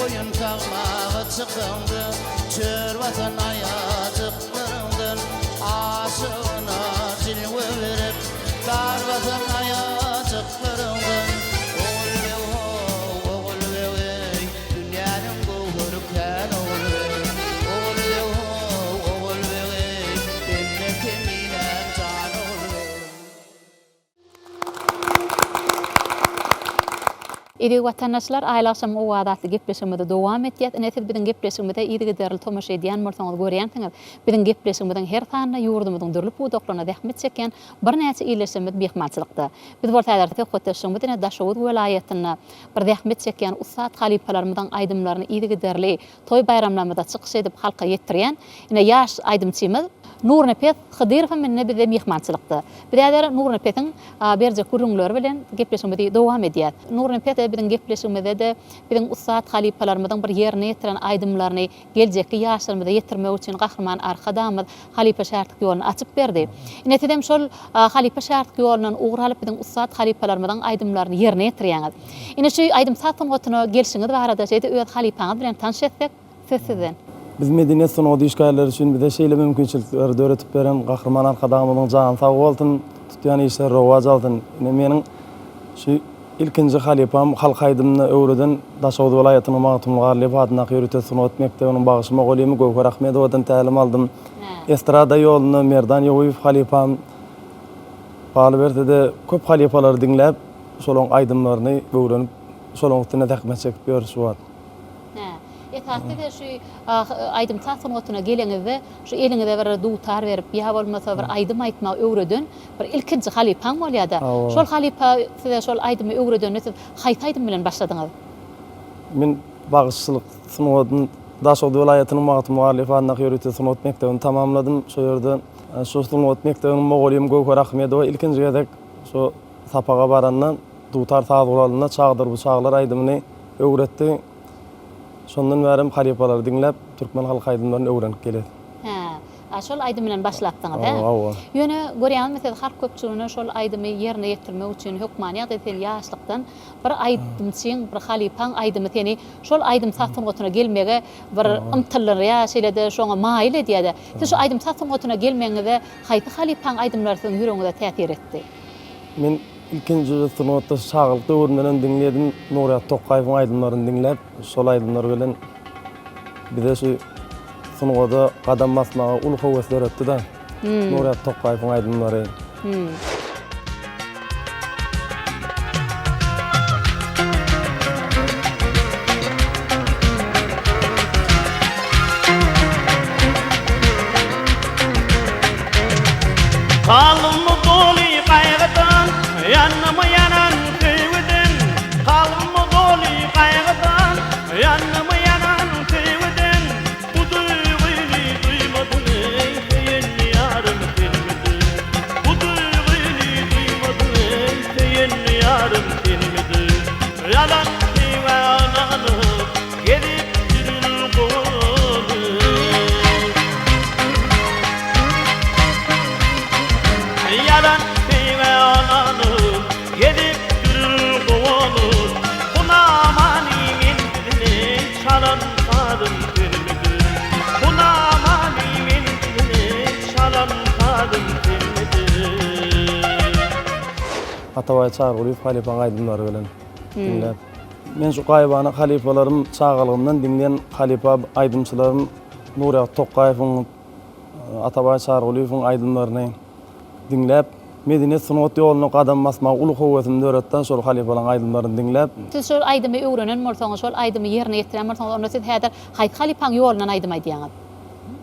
Goýun sagmaga çykaňda, Çör basan aýajyklaryňdan Aşygyna jilwe berip, Dar basan aýajyklaryňdan Ogulbeg how, Ogulbeg eý, Dünýäniň göwheri kän Ogulbeg. Ogulbeg how, Ogulbeg eý, Bende keminäm jan Ogulbeg. Eziz watandaşlar, Aýly agşamyň owazy atly gepleşigimizi dowam etýäs. Ine, siz biziň gepleşigimize yzygiderli tomaşa edýän bolsaňyz görýänsiňiz, biziň gepleşigimiziň her sanynda ýurdumyzyň dürli pudaklarynda zähmet çekýän birnäçe ildeşlerimiz myhmançylykda. Biz bolsa häzir söhbetdeşligimiz ine Daşoguz welaýatynda bir zähmet çekýän ussat halypalarymyzyň aýdymlaryny yzygiderli toý-baýramlarymyzda çykyş edip halka ýetirýän ine ýaş aýdymçymyz Nurnepes Hydyrow hem indi bizde myhmançylykda. Biz häzir Nurnepesiň berjek gürrüňleri bilen gepleşigimizi dowam edýäs. Nurnepes biziň gepleşigimizde-de biziň ussat halypalarymyzyň bir ýerine ýetiren aýdymlaryny geljekki ýaşlarymyza ýetirmek üçin Gahryman Arkadagymyz halypa-şägirtlik ýoluny açyp berdi. Ine sizem şol halypa-şägirtlik ýolundan ugur alyp biziň ussat halypalarymyzyň aýdymlaryny ýerine ýetirýäňiz. Ine şu aýdym-saz sungatyna gelşiňiz barada şeýde öz halypaňyz bilen tanyş etsek, söz sizden. Biz medeniýet sungat işgärleri üçin bize şeýle mümkinçilikleri döredip beren Gahryman Arkadagymyzyň jany sag bolsun, tutýan işleri rowaç alsyn. Ine meniň şu ilkinji halypam halk aýdymyny öwreden Daşoguz welaýatynyň Magtymguly Garlyýew adyndaky ýörite sungat mekdebiniň bagşy mugallymy Göwher Ahmedowadan tälim aldym. Estrada ýolunda Merdan Ýowuýew halypam, galyberse-de köp halypalary diňläp, Şolaň aýdymlaryny öwrenip, şolaň üstünde zähmet çekip ýörüs şu wagt. Hä. Esasy size şu aýdym-saz sungatyna geleňizde şu eliňize bir dutar berip, ýa bolmasa bir aýdym aýtmagy öwreden bir ilkinji halypaň bolýa-da. Şol halypa size şol aýdymy öwredende siz haýsy aýdym bilen başladyňyz? Men bagşyçylyk sungatyny Daşoguz welaýatynyň Magtymguly Garlyýew adyndaky ýörite sungat mekdebini tamamladym. Şo ýerde şu sungat mekdebiniň mugallymy Göwher Ahmedowa ilkinji gezek şu Sapaga baranda dutar saz guralynda Çagdyr bu çaglar aýdymyny öwretdi. Şondan bärem halypalary diňläp, türkmen halk aýdymlaryny öwrenip gelýäs. Hä. A şol aýdym bilen başlapdyňyz, hä? Hawa. Ýöne, görýäňizmi siz halk köpçüligine şol aýdymy ýerine ýetirmek üçin hökmany ýagdaýda sen ýaşlykdan bir aýdymçyň, bir halypaň aýdymy seni şol aýdym-saz sungatyna gelmege bir ymtyldyrýar, şeýle-de şoňa maýyl edýär-de. Siz şu aýdym-saz sungatyna gelmegiňize haýsy halypaň aýdymlary siziň ýüregiňize täsir etdi? Men ilkinji sungatda çagalyk döwrümdenem diňledim. Nurýat Tokgaýewiň aýdymlaryny diňläp, şol aýdymlar bilen bize şu sungata gadam basmaga uly höwes döretdi-de. Nurýat Tokgaýewiň aýdymlary. Kalbym doly gaýgydan, Ýandym ýanan söýgüden. Kalbym doly gaýgydan, Ýandym ýanan söýgüden. Bu duýgyny duýmadyň eý, söýen ýarym senmidiň? Bu duýgyny duýmadyň eý, söýen ýarym senmidiň? Ýalan söýgä ynanyp, gezip ýörün gowuly. Ýalan söýgä ynanyp, gezip ýörün gowuly. Bu namany men diline çalan sazym senmidiň? Bu namany men diline çalan sazym senmidiň? Atabaý Çarygulyýew halypaň aýdymlary bilen diňläp. Men şu gaýybana halypalarym çagalygymdan diňlän halypa aýdymçylarym Nurýagdy Tokgaýewiň, Atabaý Çarygulyýewiň aýdymlaryny diňläp, medeniýet sungat ýoluna gadam basmaga uly höwesimi döretdi şol halypalaryň aýdymlaryny diňläp. Siz şol aýdymy öwrenen bolsaňyz, şol aýdymy ýerine ýetirýän bolsaňyz, onda siz häzir haýsy halypaň ýolundan aýdym aýdýaňyz?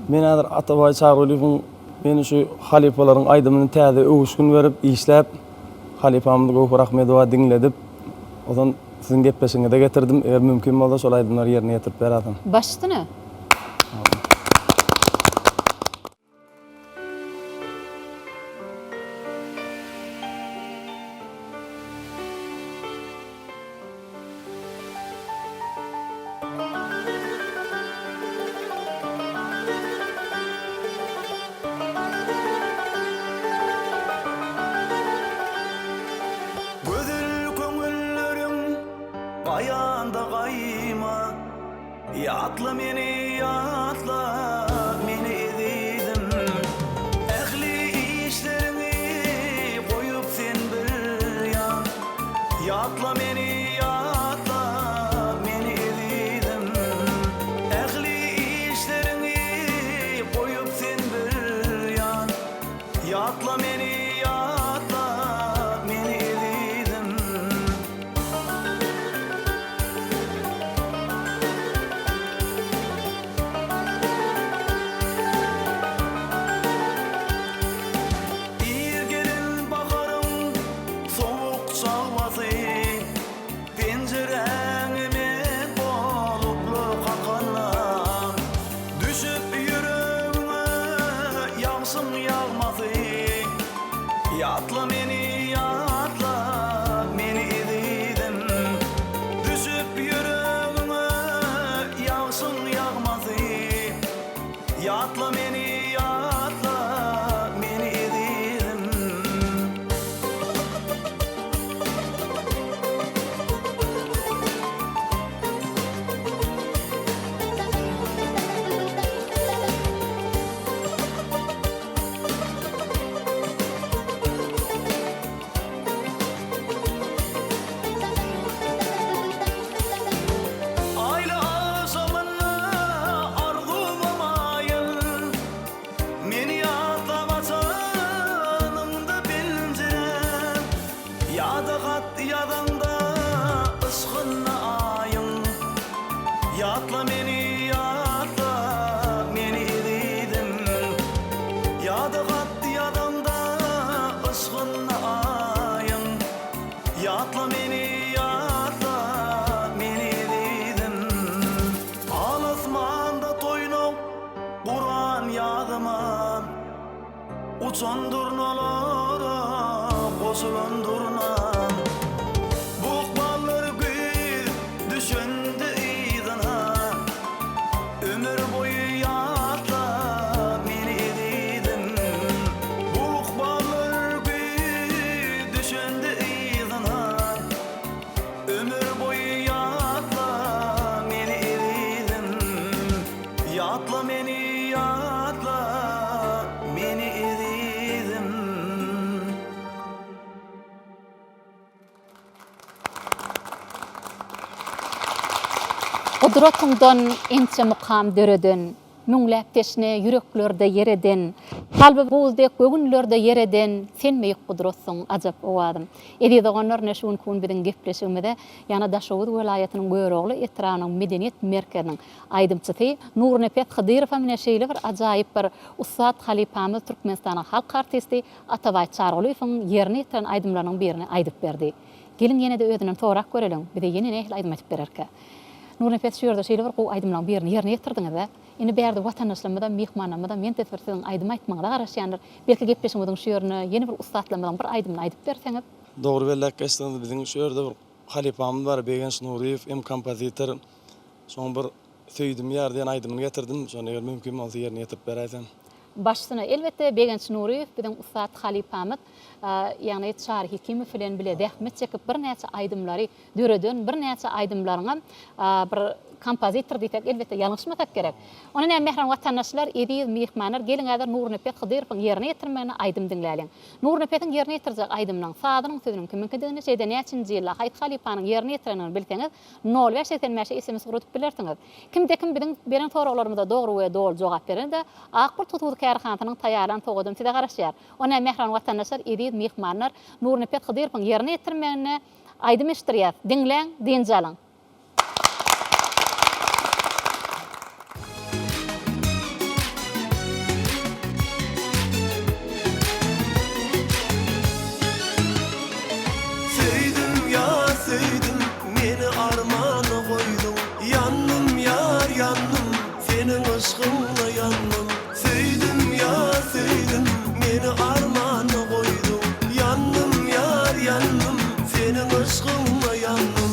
Men häzir Atabaý Çarygulyýewiň men şu halypalaryň aýdymyny täze öwüşgin berip, işläp, halypamyz Göwher Ahmedowa diňledip, ozan siziň gepleşigiňize getirdim. Eger mümkin bolsa şol aýdymlary ýerine ýetirip berersiň. Baş üstüne. Gözel köňülleriň gaýanda gaýma. Ýatla meni ýatla meni ezizim Ähli işleriňi goýup sen bir ýan Ýatla meni ýatla meni ezizim Ähli işleriňi goýup sen bir ýan Ýatla meni ýatla meni ezizim. Ir gelen baharyň sowuk çagbasy Penjiräňe men boluply kakanda Düşüp ýüregiňe ýagşyň ýagmasy Ýatla meni ýatla meni ezizim Düşüp ýüregiňe ýagşyň ýagmasy Ýatla meni ýatla meni ezizim. Aýly agşamynda arzuwma maýyl, Meni ýatlap açanyňda penjire, Ýa-da hat ýazaňda yşgynda aýyň. Ýatla meni, ýatla meni ezizim, Ýa-da hat ýazaňda yşgynda aýyň. Ýatla meni, ýatla meni ezizim. Al asmanda toýnak guran ýazyma. Uçan durnalara goşulan durnam. Bu ykballar güýz düşende yzyna. Ömür boýy ýatla meni ezizim. Bu ykballar güýz düşende yzyna. Ömür boýy ýatla meni ezizim. Ýatla meni ýatla meni ezizim. Gudratyňdan ençe mukam döreden, Müňläp teşne ýüreklerde ýer eden, Kalby buz dek göwünlerde ýer eden, Sen beýik gudratsyň, ajap owazym. Eziz doganlar, ine şu günki gün biziň gepleşigimize ýagny Daşoguz welaýatynyň Görogly etrabynyň medeniýet merkeziniň Aýdymçysy Nurnepes Hydyrow hem ine şeýle bir ajaýyp bir ussat halypamyz Türkmenistanyň halk artisti Atabaý Çargulyýewiň ýerine ýetiren aýdymlarynyň birini aýdyp berdi. Geliň ýene-de özünden sorap göreliň, bize ýene nähili aýdym aýdyp bererkä? Nurnepes şu ýerde şeýle bir gowy aýdymlaryň birini ýerine ýetirdiňiz-ä. Indi bärde watandaşlarymyzam, myhmanlarymyzam ýene-de bir siziň aýdym aýtmagyňyza garaşýandyr. Belki gepleşigimiziň şu ýerine ýene bir ussatlarymyzyň bir aýdymyny aýdyp berseňiz? Dogry belläp geçdiňiz, biziň şu ýerde bir halypamyz bar, Begenç Nuryýew hem kompozitor. Şoň bir Söýdüm ýar diýen aýdymyny getirdim. Şony eger mümkin bolsa ýerine ýetirip beräýseň. Başsyna, elbetde, Begenç Nuryýew biziň ussat halypamyz, ýagny Çary Hekimow bilen bile zähmet çekip birnäçe aýdymlary döreden, birnäçe aýdymlaryňam bir kompozitor diýsek, elbetde, ýalňyşmasak gerek. Onda näme, mähriban watandaşlar, eziz myhmanlar, geliň häzir Nurnepes Hydyrowyň ýerine ýetirmeginde aýdym diňläliň. Nurnepesiň ýerine ýetirjek aýdymynyň sazynyň, sözüniň kimiňkidigini, şeýle-de näçinji ýylda haýsy halypanyň ýerine ýetirendigini bilseňiz, Nol bäş 85-e sms ugradyp bilersiňiz. Kimde-kim biziň beren soraglarymyza dogry we doly jogap berende, Ak Bult hususy kärhanasynyň taýýarlan sogadam size garaşýar. Onda mähriban watandaşlar, eziz myhmanlar, Nurnepes Hydyrowyň ýerine ýetirmeginde aýdym eşitdirýäs. Diňläň, dynç alyň! Söýdüm ýar söýdüm meni armana goýduň Ýandym ýar ýandym seniň yşgyňda ýandym Söýdüm ýar söýdüm meni armana goýduň Ýandym ýar ýandym seniň yşgyňda ýandym.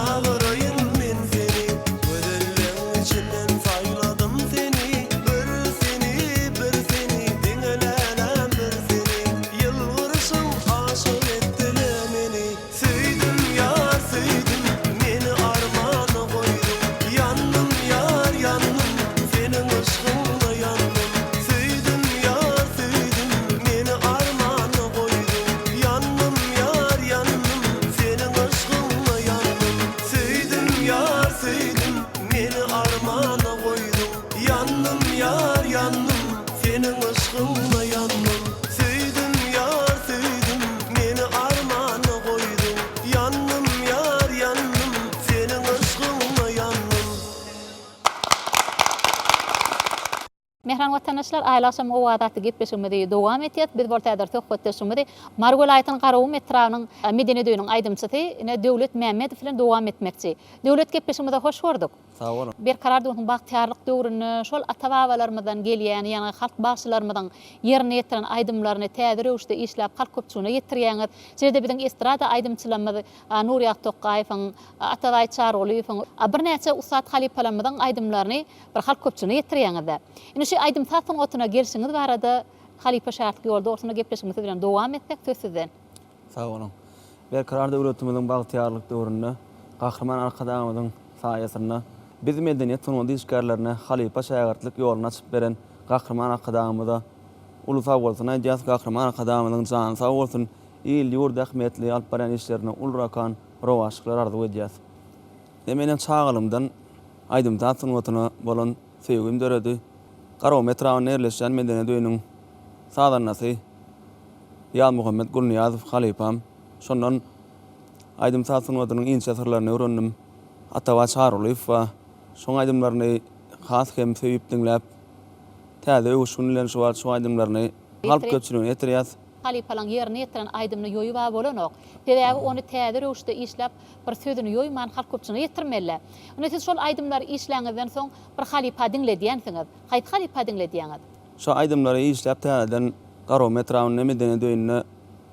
Çagyraýyn men seni Gözelleň içinden saýladym seni Bir seni, bir seni Diňe läläm bir seni Ýylgyryşyň aşyk etdi-le meni Söýdüm ýar söýdüm Meni armana goýduň Ýandym ýar ýandym Seniň yşgyňda ýandym Söýdüm ýar söýdüm Meni armana goýduň Ýandym ýar ýandym Seniň yşgyňda ýandym Söýdüm ýar söýdüm Meni armana goýduň Ýandym ýar ýandym Seniň yşgyňda ýandym Söýdüm ýar söýdüm Meni armana goýduň Ýandym ýar ýandym Seniň yşgyňda ýandym. Mähriban watandaşlar, Aýly agşamyň owazy atly gepleşigimizi dowam etýäs. Biz bolsa häzir söhbetdeşligimizi Mary welaýatynyň Garagum etrabynyň Medeniýet öýüniň aýdymçysy ine Döwlet Mämmedow bilen dowam etmekçi. Döwlet gepleşigimize hoş gördük. Sag boluň. Berkarar döwletiň bagtyýarlyk döwründe şol ata-babalarymyzdan gelýän, ýagny halk bagşylarymyzyň ýerine ýetiren aýdymlaryny täze röwüşde işläp halk köpçüligine ýetirýäňiz. Şeýle-de biziň estrada aýdymçylarymyz Nurýagdy Tokgaýewiň, Atabaý Çarygulyýewiň, birnäçe ussat halypalarymyzyň aýdymlaryny bir halk köpçüligine ýetirýäňiz-dä. Indi şu aýdym-saz sungatyna gelşiňiz barada halypa şägirtlik ýoly dogrusynda gepleşigimizi siz bilen dowam etsek, söz sizden. Sag boluň. Berkarar döwletimiziň bagtyýarlyk döwründe Gahryman Arkadagymyzyň saýasynda biz medeniýet sungaty işgärlerine halypa şägirtlik ýoluny açyp beren Gahryman Arkadagymyza uly sagbolsun aýdýas. Gahryman Arkadagymyzyň jany sag bolsun, il-ýurt ähmiýetli alyp barýan işlerine ullakan rowaçlyklar arzuw edýäs. Menem çagalygymdan aýdym-saz sungatyna bolan söýgim döredi. Garagum etrabynda ýerleşýän Medeniýet öýüniň sazandasy Ýazmuhammet Gulnyýazow halypam. Şondan aýdym-saz sungatynyň inçe syrlaryny öwrendim. Atabaý Çarygulyýew bar. Şoň aýdymlaryny has hem söýüp diňläp, täze öwüşgin bilen şu wagt şu aýdymlaryny halk köpçüligine ýetirýäs. Halypalaň ýerine ýetiren aýdymyny ýoýuba bolanok. Sebäbi ony täze röwüşde işläp, bir sözüni ýoýman halk köpçüligine ýetirmeli. Indi siz şol aýdymlary işläňizden soň bir halypa diňledýänsiňiz. Haýsy halypa diňledýäňiz? Şo aýdymlary işläp täzeden Garagum etrabynda Medeniýet öýünde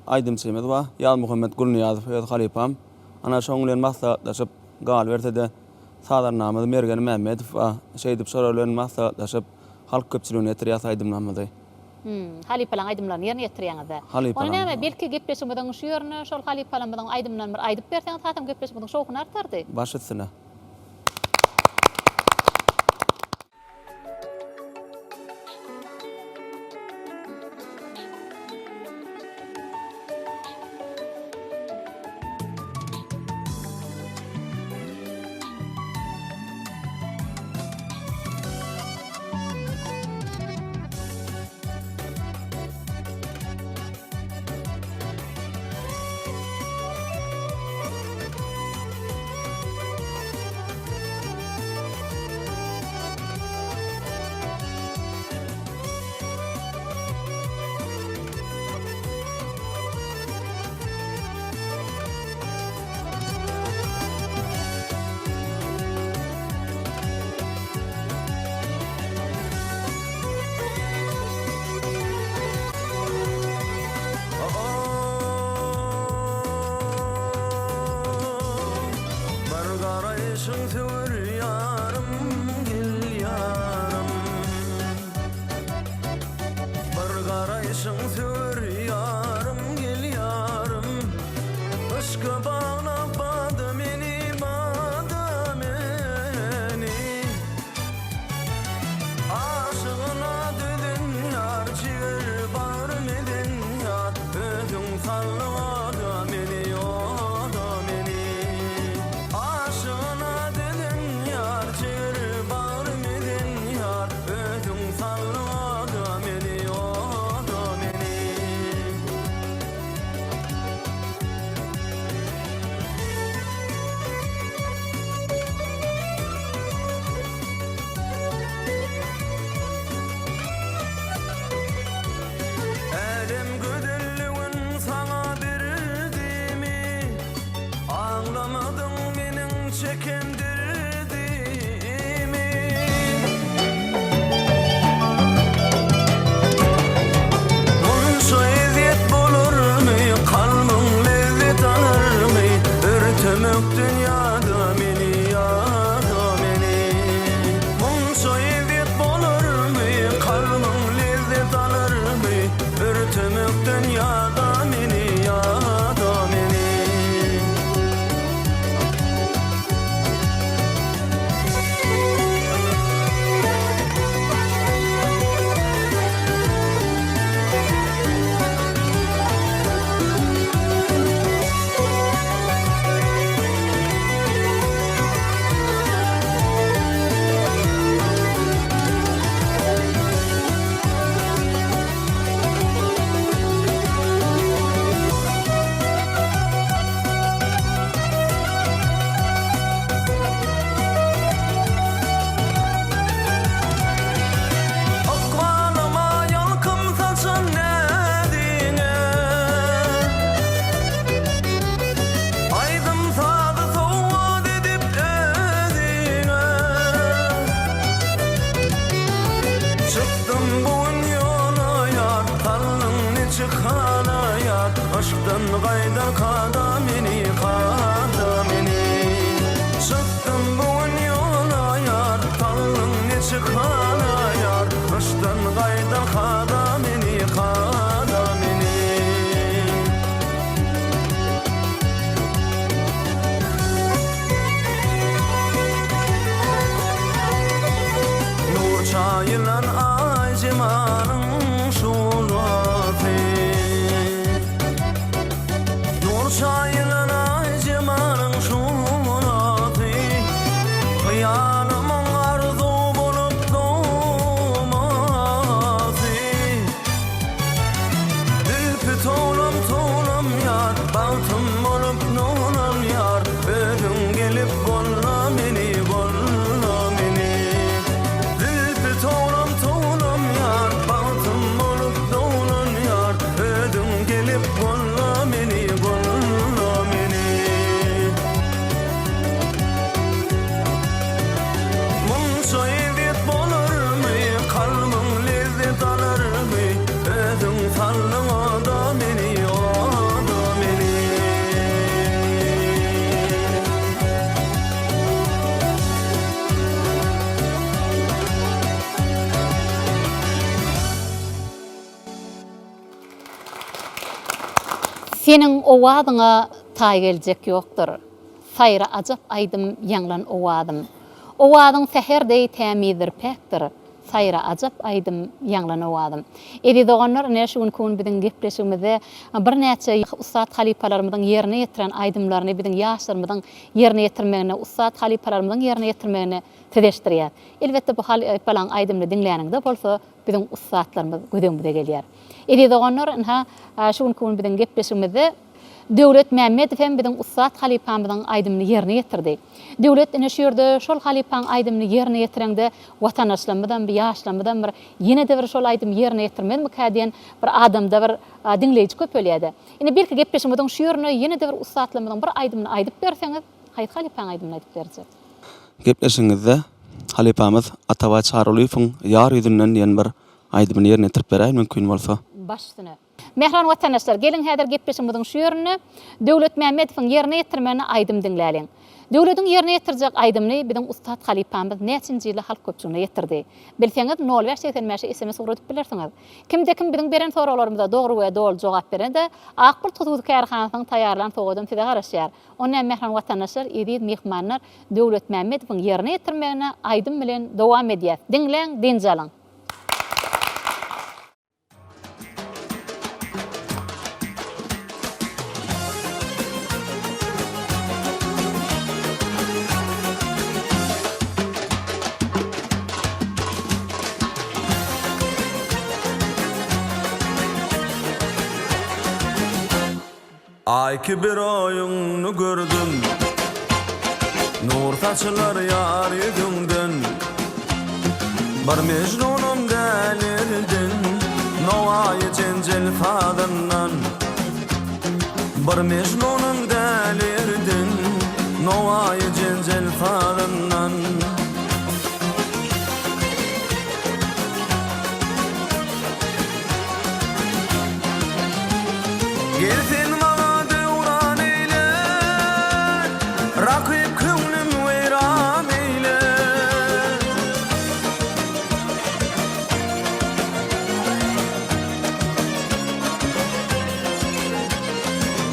aýdymçymyz bar. Ýazmuhammet Gulnyýazow öz halypam. Ana şoň bilen maslahatlaşyp, galyberse-de sazandamyz Mergen Mämmedow bar. Şeýdip şolar bilen maslahatlaşyp halk köpçüligine ýetirýäs aýdymlarymyzy. Hum, halypalaň aýdymlaryny ýerine ýetirýäňiz-dä. Halypalaň. Ony näme, belki gepleşigimiziň şu ýerinde şol halypalarymyzyň aýdymlaryny bir aýdyp berseňiz hasam gepleşigimiziň şowhuny artardy. Baş üstüne. Bir garaýşyň söwer ýarym, gel ýarym. Bir garaýşyň söwer ýarym, gel ýarym. Yşka baglap bada meni, bada meni. Aşygyna düzün ýar, jiger bagrym eden ýar, Özüň saldyň oda meni, oda meni. Aşygyna düzün ýar, jiger bagrym eden ýar, Özüň saldyň oda meni, oda meni. Älem gözelligin saňa berildimi? Aňlamadyň meniň çeken derdimi? Munça ezýet bolarmy, kalbyň lezzet alarmy? Örtemek dünýäde. Çykdym bu gün ýola ýar, Saldyň niçik hala ýar, Yşkdan gaýdar kada meni, kada meni. Çykdym bu gün ýola ýar, Saldyň niçik hala ýar, Yşkdan gaýdar kada meni, kada meni. Nur çaýylan aý jemalyň şuglasy Nur çaýylan aý jemalyň şuglasy Hyýalymyň arzuw bolup dogmasy Zülpi towlam-towlam ýar, Bagtym bolup nurlan ýar, Özüň gelip golla meni, golla meni. Zülpi towlam-towlam ýar, Bagtym bolup dowlan ýar, Özüň gelip golla meni, golla meni. Munça ezýet bolarmy, kalbyň lezzet alarmy, Özüň saldyň oda meni, oda meni. Seniň owazyňa taý geljek ýokdur. Saýra ajap aýdym ýaňlan owazym. Owazyň säher deý tämizdir päkdir. Saýra ajap aýdym ýaňlan owazym. Eziz doganlar ine şu günki gün biziň gepleşigimizde birnäçe ussat halypalarymyzyň ýerine ýetiren aýdymlaryny biziň ýaşlarymyzyň ýerine ýetirmeginde ussat halypalarymyzyň ýerine ýetirmegini size eşitdirýäs. Elbetde bu halypalaň aýdymyny diňläniňde bolsa biziň ussatlarymyz göz öňümize gelýär. Eziz doganlar ynha şu günki gün biziň gepleşigimizde Döwlet Mämmedow hem biziň ussat halypamyzyň aýdymyny ýerine ýetirdi. Döwlet ine şu ýerde şol halypaň aýdymyny ýerine ýetireňde watandaşlarymyzam bir ýaşlarymyzam bir ýene-de bir şol aýdymy ýerine ýetirmezmikä diýen bir adamda bir diňleýji köpelýärdi. Ine belki gepleşigimiziň şu ýerinde ýene-de bir ussatlarymyzyň bir aýdymyny aýdyp berseňiz, haýsy halypaň aýdymyny aýdyp berjek? Gepleşigiňizde halypamyz Atabaý Çarylyýewiň Ýar ýüzünden diýen bir aýdymyny ýerine ýetirip beräý mümkin bolsa. Baş üstüne. Mähriban watandaşlar, geliň häzir gepleşigimiziň şu ýerinde Döwlet Mämmedowyň ýerine ýetirmeginde aýdym diňläliň. Döwlediň ýerine ýetirjek aýdymyny biziň ussat halypamyz näçinji ýylda halk köpçüligine ýetirdi? Bilseňiz, nol bäş 85-e sms ugradyp bilersiňiz. Kimde-kim biziň beren soraglarymyza dogry we doly jogap berende, Ak bulut hususy kärhanasynyň taýýarlan sowgadam size garaşýar. Onda mähriban watandaşlar, eziz myhmanlar, Döwlet Mämmedowyň ýerine ýetirmeginde aýdym bilen dowam edýäs. Diňläň, dynç alyň! Aý kibi roýuňny gördüm. Nur saçylar ýar ýüzüňden. Bir Mejnunam dälirdiň. Nowaýy jenjel sazyndan. Bir Mejnunam dälirdiň. Nowaýy jenjel sazyndan. Gel sen maňa döwran eýle, Rakyp köňlüm weýran eýle.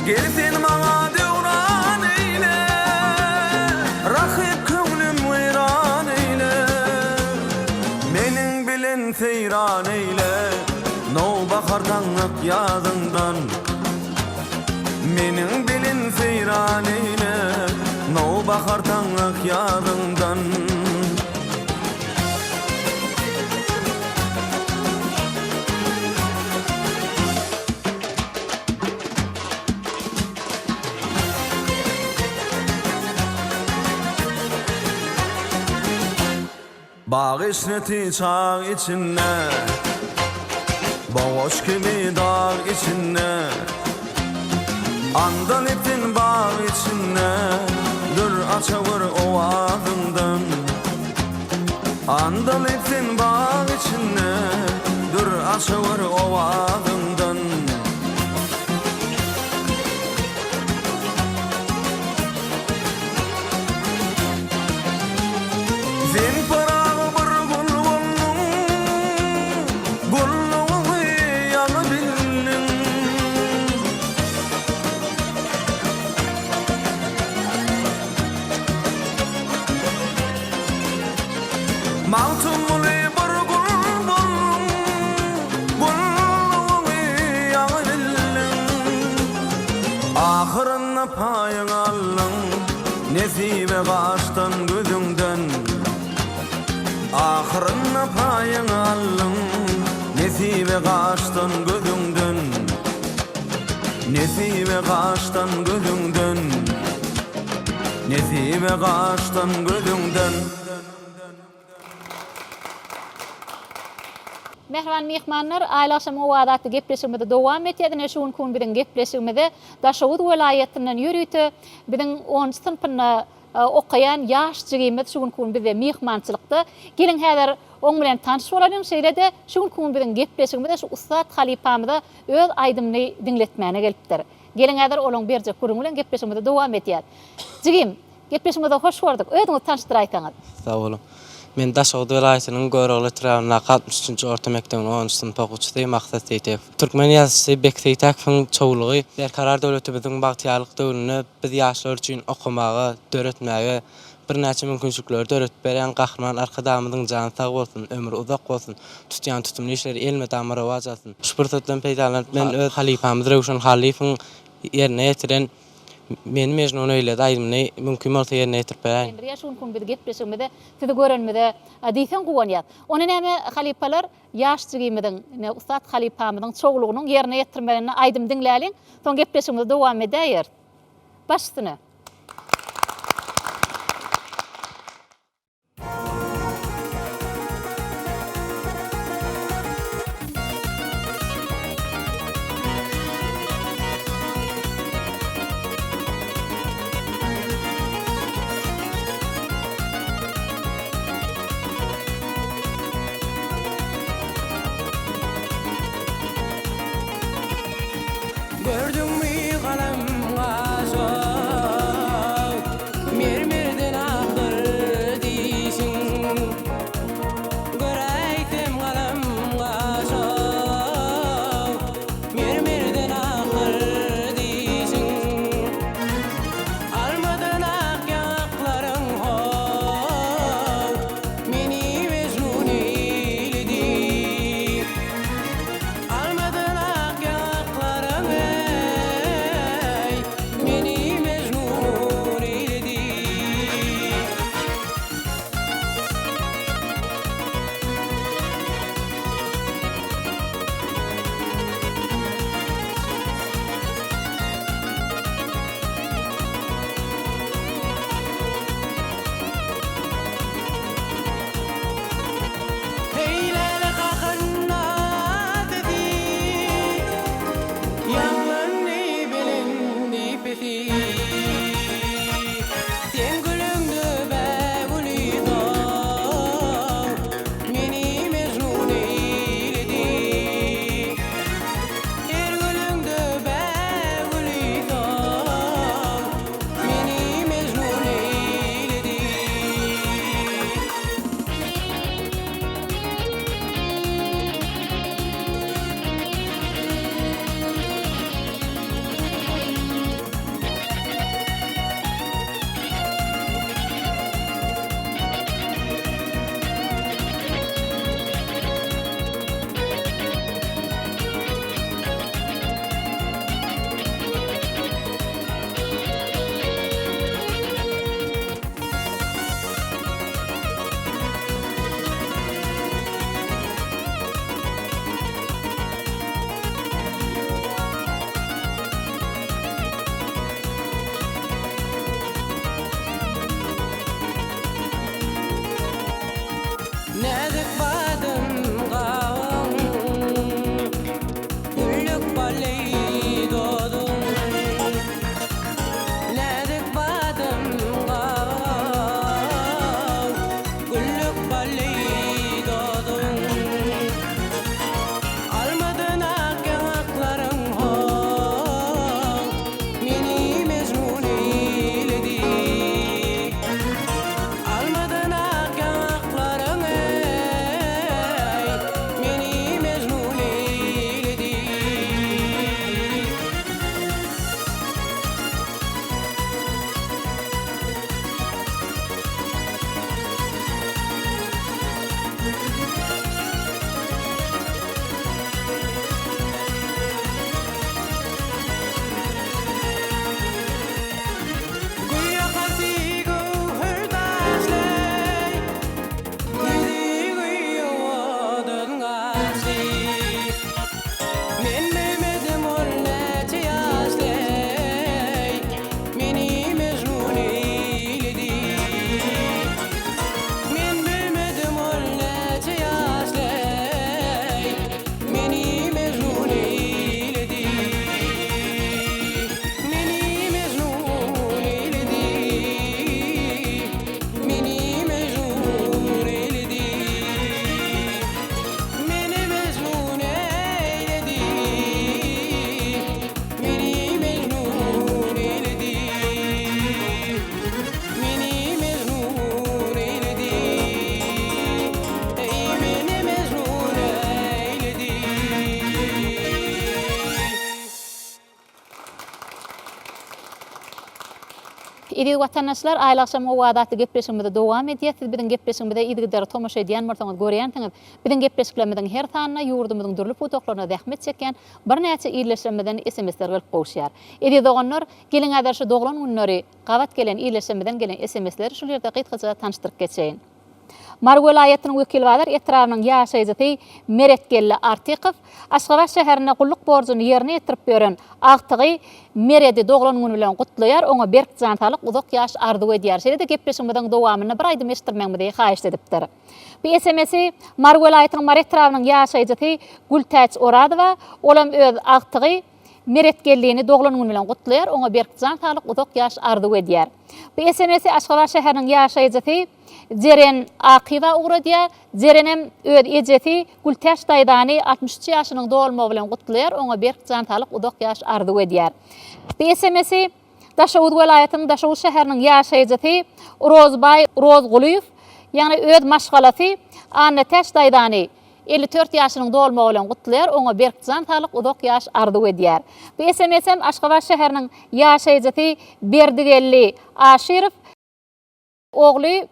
Gel sen maňa döwran eýle, Rakyp köňlüm weýran eýle. Meniň bilen seýran eýle, Nowbahar daňňak ýazyňdan. Meniň bilen seýran eýle, Nowbahar daňňak ýazyňdan. Bag eşreti çag içinde, Bogaç kibi dag içinde, Andalypyn bag içinde, Dür açawer owazyňdan. Andalypyn bag içinde. Magtymguly bir gul bolduň, Gullugyňy ýaňy bildiň. Ahyrynda paýyňy aldyň, Nesibe gaçdan gözüňden. Ahyrynda paýyňy aldyň, Nesibe gaçdan gözüňden. Nesibe gaçdan gözüňden. Nesibe gaçdan gözüňden. Mähriban myhmanlar, Aýly agşamyň owazy atly gepleşigimizi dowam etýäs. Ine şu günki gün biziň gepleşigimize Daşoguz welaýatyndan ýörite biziň onunjy synpynda okaýan ýaş jigimiz şu günki gün bizde myhmançylykda. Geliň häzir oň bilen tanyş bolalyň. Şeýle-de şu günki gün biziň gepleşigimize şu ussat halypamyza öz aýdymyny diňletmäne gelipdir. Geliň häzir olaň berjek gürrüňi bilen gepleşigimizi dowam edýäs. Jigim, gepleşigimize hoş gördük. Özüňizi tanyşdyraýsaňyz. Sag boluň. Men Daşoguz welaýatynyň Görogly etrabyndaky 63-nji orta mekdebiniň onunjy synp okuwçysy Maksat Seýtekow. Türkmen ýazyjysy Bek Seýtäkowyň çowlugy Berkarar döwletimiziň bagtyýarlyk döwründe biz ýaşlar üçin okamaga, döretmäge birnäçe mümkinçilikleri döredip berýän Gahryman Arkadagymyzyň jany sag bolsun, ömri uzak bolsun, tutýan tutumly işleri elmydama rowaç alsyn. Şu pursatdan peýdalanyp men öz halypamyz Röwşen Hallyýewiň ýerine ýetiren Meni Mejnun eýledi aýdymyny mümkin bolsa ýerine ýetirip beräýiň. Birýä şu günki gün biz gepleşigimize sizi görenimize diýseň guwanýas. Ony näme halypalar ýaş jigimiziň ine ussat halypamyzyň çowlugynyň ýerine ýetirmeginde aýdym diňläliň soň gepleşigimizi dowam edäýeris. Baş üstüne. Gördüňmi galam gaşa? Eziz watandaşlar, Aýly agşamyň owazy atly gepleşigimizi dowam edýäs. Siz biziň gepleşigimize yzygiderli tomaşa edýän bolsaňyz görýänsiňiz, biziň gepleşiklerimiziň her sanynda ýurdumyzyň dürli pudaklarynda zähmet çekýän birnäçe ildeşlerimizden sms-ler gelip gowuşýar. Eziz doganlar, geliň häzir şu doglan günleri gabat gelen ildeşlerimizden gelen sms-leri şul ýerde gysgaça tanyşdyryp geçeýin. Mary welaýatynyň Wekilbazar etrabynyň ýaşaýjysy Meretgeldi Artykow Aşgabat şäherinde gulluk borjuny ýerine ýetirip ýören agtygy Meredi doglan güni bilen gutlaýar, oňa berk jan saglyk, uzak ýaş arzuw edýär. Şeýle-de gepleşigimiziň dowamynda bir aýdym eşitdirmegimizi haýyşt edipdir. Bu SMS-i Mary welaýatynyň Mary etrabynyň ýaşaýjysy Gültäç Orazowa, olam öz agtygy Meretgeldini doglan güni bilen gutlaýar, oňa berk jan saglyk, uzak ýaş arzuw edýär. Bu SMS-i Aşgabat şäheriniň ýaşaýjysy Jeren Akyýewa ugradýar. Jerenem öz ejesi Gültäç daýzany 63 ýaşynyň dolmagy bilen gutlaýar, oňa berk jan saglyk, uzak ýaş arzuw edýär. Bu SMS-i Daşoguz welaýatynyň Daşoguz şäheriniň ýaşaýjysy Rozbaý Rozgulyýew, ýagny öz maşgalasy Annatäç daýzany 54 ýaşynyň dolmagy bilen gutlaýar, oňa berk jan saglyk, uzak ýaş arzuw edýär. Bu SMS-em Aşgabat şäheriniň ýaşaýjysy Berdigeldi Aşyrow, ogly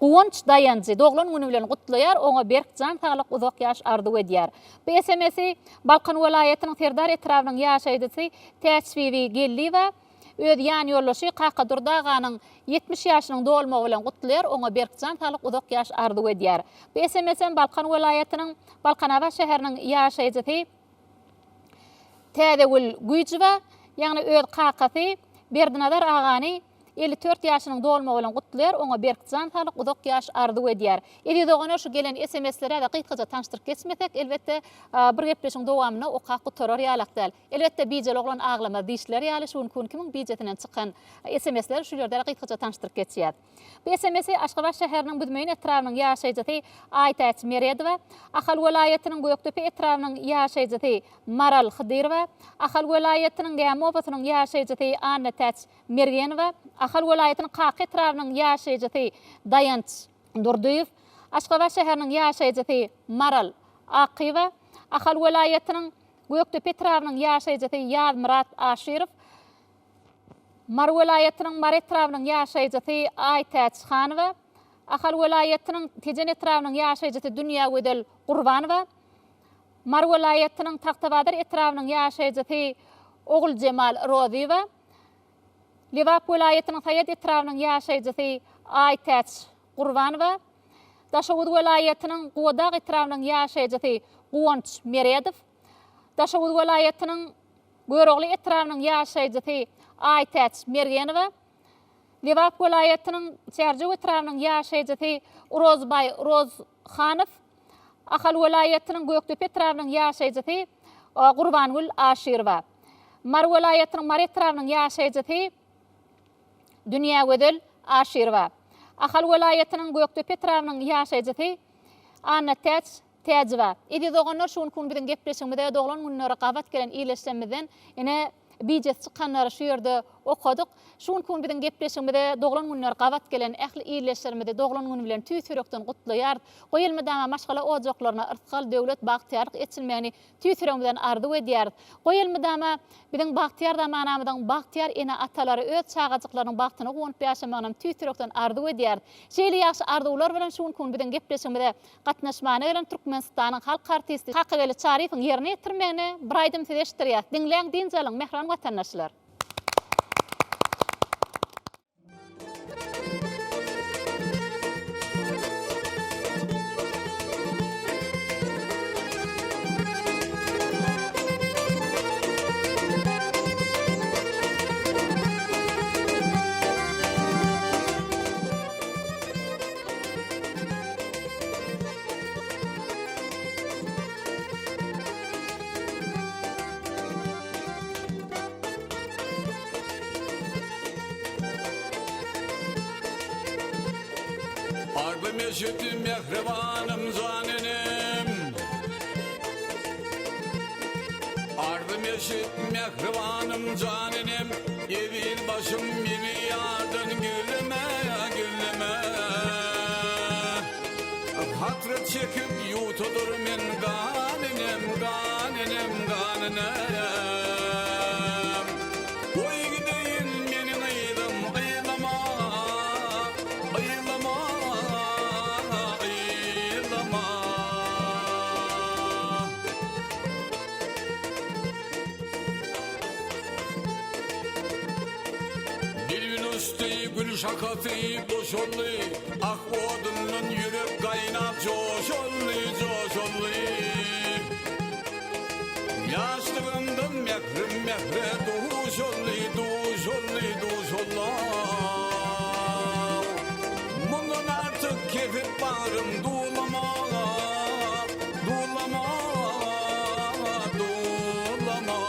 Guwanç Daýanjy doglan güni bilen gutlaýar, oňa berk jan saglyk, uzak ýaş arzuw edýär. Bu SMS-i Balkan welaýatynyň Serdar etrabynyň ýaşaýjysy Täçbibi Geldiýewa öz ýanýoldaşy Kakadurdy aganyň 70 ýaşynyň dolmagy bilen gutlaýar, oňa berk jan saglyk, uzak ýaş arzuw edýär. Bu SMS-em Balkan welaýatynyň Balkanabat şäheriniň ýaşaýjysy Täzegül Güýjowa, ýagny öz kakasy Berdinazar agany 54 ýaşynyň dolmagy bilen gutlaýar, oňa berk jan saglyk, uzak ýaş arzuw edýär. Eziz doganlar şu gelen SMS-leri-de gysgaça tanyşdyryp geçmesek, elbetde, bir gepleşigiň dowamynda okap gutarar ýalak däl. Elbetde bijeli oglan aglamaz diýişleri ýaly şu günki gün kimiň bijesinden çykan SMS-leri şu ýerde gysgaça tanyşdyryp geçýäs. Bu SMS-i Aşgabat şäheriniň Büzmeýin etrabynyň ýaşaýjysy Aýtäç Meredowa, Ahal welaýatynyň Gökdepe etrabynyň ýaşaýjysy Maral Hydyrowa, Ahal welaýatynyň Gämi obasynyň ýaşaýjysy Annatäç Mergenowa, Ahal welaýatynyň Kaka etrabynyň ýaşaýjysy Daýanç Durdyýew, Aşgabat şäheriniň ýaşaýjysy Maral Akyýewa, Ahal welaýatynyň Gökdepe etrabynyň ýaşaýjysy Ýazmyrat Aşyrow, Mary welaýatynyň Mary etrabynyň ýaşaýjysy Aýtäç Hanowa, Ahal welaýatynyň Tejen etrabynyň ýaşaýjysy Dünýägözel Gurbanowa, Mary welaýatynyň Tagtabazar etrabynyň ýaşaýjysy Oguljemal Rozyýewa, Lebap welaýatynyň Saýat etrabynyň ýaşaýjysy Aýtäç Gurbanowa, Daşoguz welaýatynyň Gubadag etrabynyň ýaşaýjysy Guwanç Meredow, Daşoguz welaýatynyň Görogly etrabynyň ýaşaýjysy Aýtäç Mergenowa, Lebap welaýatynyň Çärjew etrabynyň ýaşaýjysy Rozbaý Rozhanow, Ahal welaýatynyň Gökdepe etrabynyň ýaşaýjysy Gurbangül Aşyrowa, Mary welaýatynyň Mary etrabynyň ýaşaýjysy Dünýägözel Aşyrowa, Ahal welaýatynyň Gökdepe etrabynyň ýaşaýjysy Annatäç Täjiba. Eziz doganlar şu günki gün biziň gepleşigimize doglan günleri gabat gelen ildeşlerimizden ine bijesi çykanlary şu ýerde okadyk. Şu günki gün biziň gepleşigimize doglan günleri gabat gelen ähli ildeşlerimizi doglan güni bilen tüýs ýürekden gutlaýarys. Goý elmydama maşgala ojaklaryna yrsgal, döwlet, bagtyýarlyk eçilmegini tüýs ýüregimizden arzuw edýäris. Goý elmydama biziň bagtyýar zamanamyzyň bagtyýar ene-atalary öz çagajyklarynyň bagtyna guwanyp ýaşamagynam tüýs ýürekden arzuw edýäris. Şeýle ýagşy arzuwlar bilen şu günki gün biziň gepleşigimize Gatnaşmana gelen Türkmenistanyň halk artisti Kakageldi Çaryýewiň ýerine ýetirmegine bir aýdym size eşitdirýäs. Diňläň, dynç alyň, mähriban watandaşlar! Arzym eşit mähribanym jan enem Arzym eşit mähribanym jan enem Eziz başym meni ýardan gizleme gizleme Hasrat çekip ýuwtudyr men gan enem, gan enem, gan enem. Goý gideýin meniň yzym yzlama. şahasy boşaldy, Ah odundan ýürek gaýnap joşaldy, joşaldy. Ýaşlygymdan mährim mähre duşaldy, duşaldy, duşaldy. Mundan artyk kesip bagrym dulama, dulama, dulama.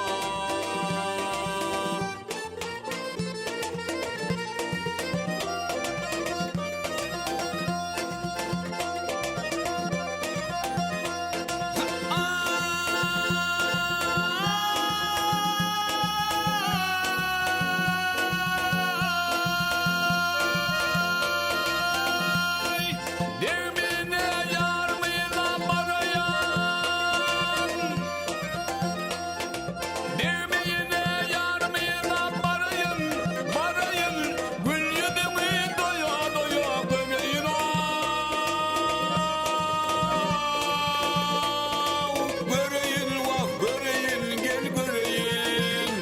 Degmine ýarmyna baraýan. Degmine ýarmyna baraýyn, baraýyn, Gül ýüzüňi doýa-doýa göreýin-ow. Göreýin, wah, göreýin, gel göreýin.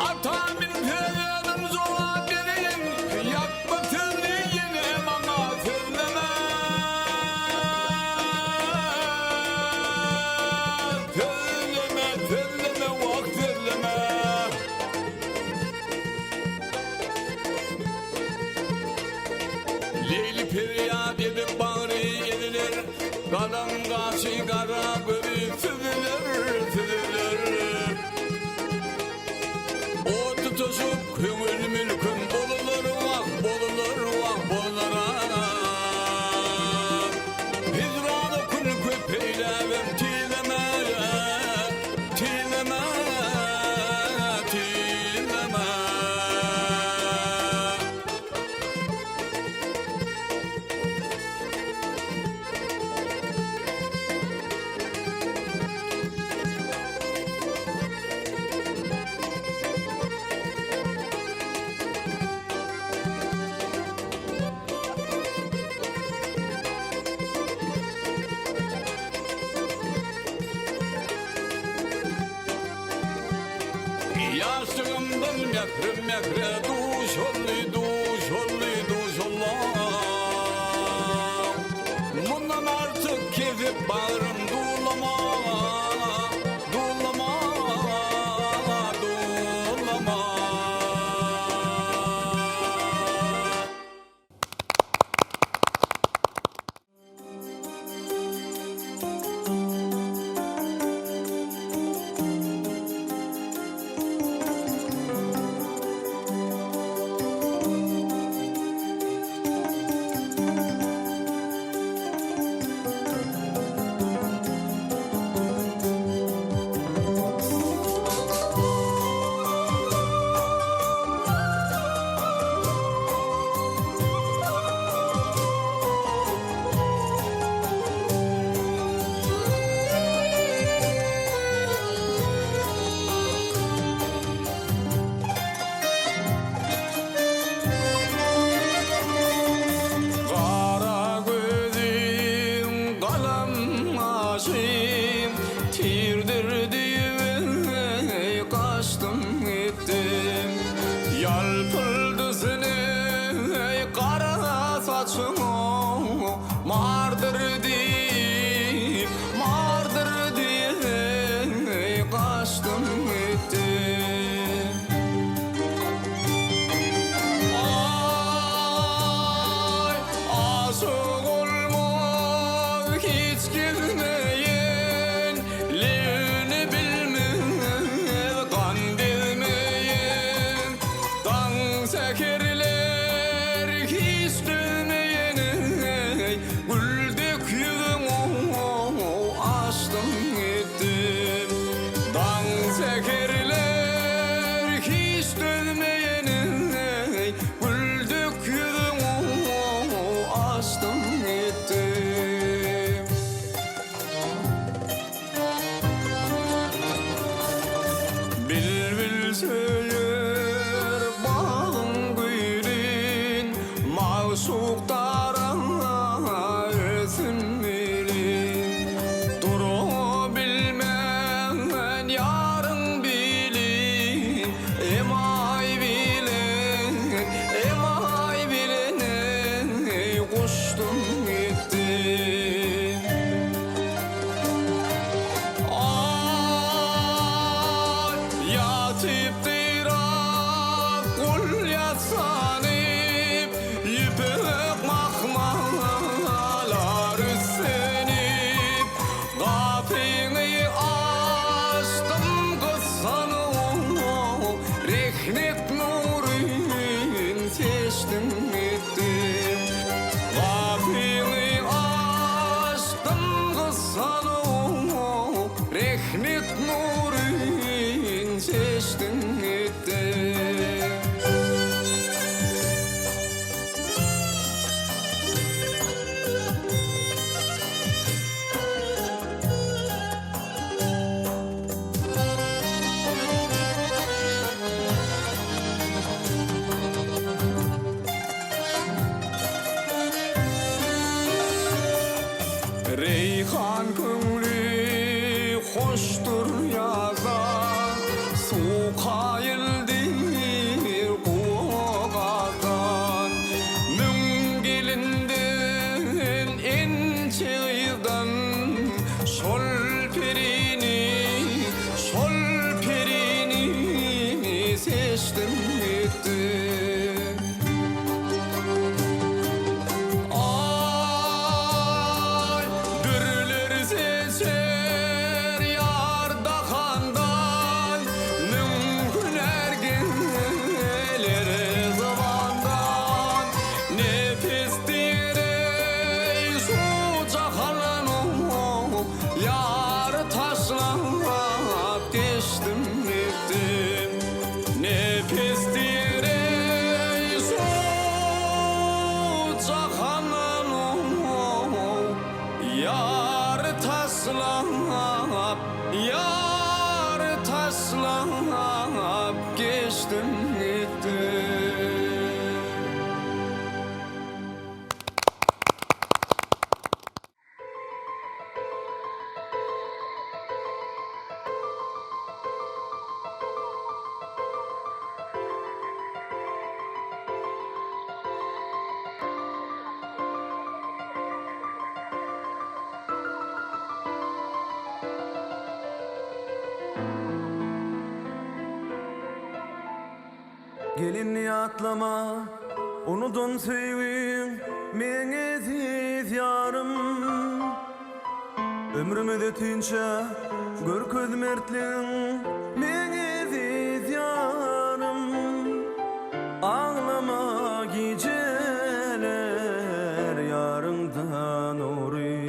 Atam bilse özüm jogap bereýin, Ýakma sözni ýene maňa sözleme. Sözleme, sözleme, wah sözleme. Leýli perýat edip bagry eziler, Galam gaşy gara gözi süzüler, süzüler. Ot tutuşyp köňül mülküm bozular, wah, bozular, wah, bozular-a. Hijran okun köp eýläbem tizleme, tizleme, tizleme. Ýaşlygymdan mährim mähre duş oldy, duş oldy, duş oldy. Mundan artyk kesip bagrym dulama, dulama, dulama. geçdim gitdim Nepes diýer eý şu jahandan Ýary taşlap, ýary taşlap geçdim gitdim. Gelin ýatlama unudan söýgiň meň eziz ýarym Ömrüm ötinçä görkez mertligiň meň eziz ýarym Aglama gijeler ýaryňdan ogry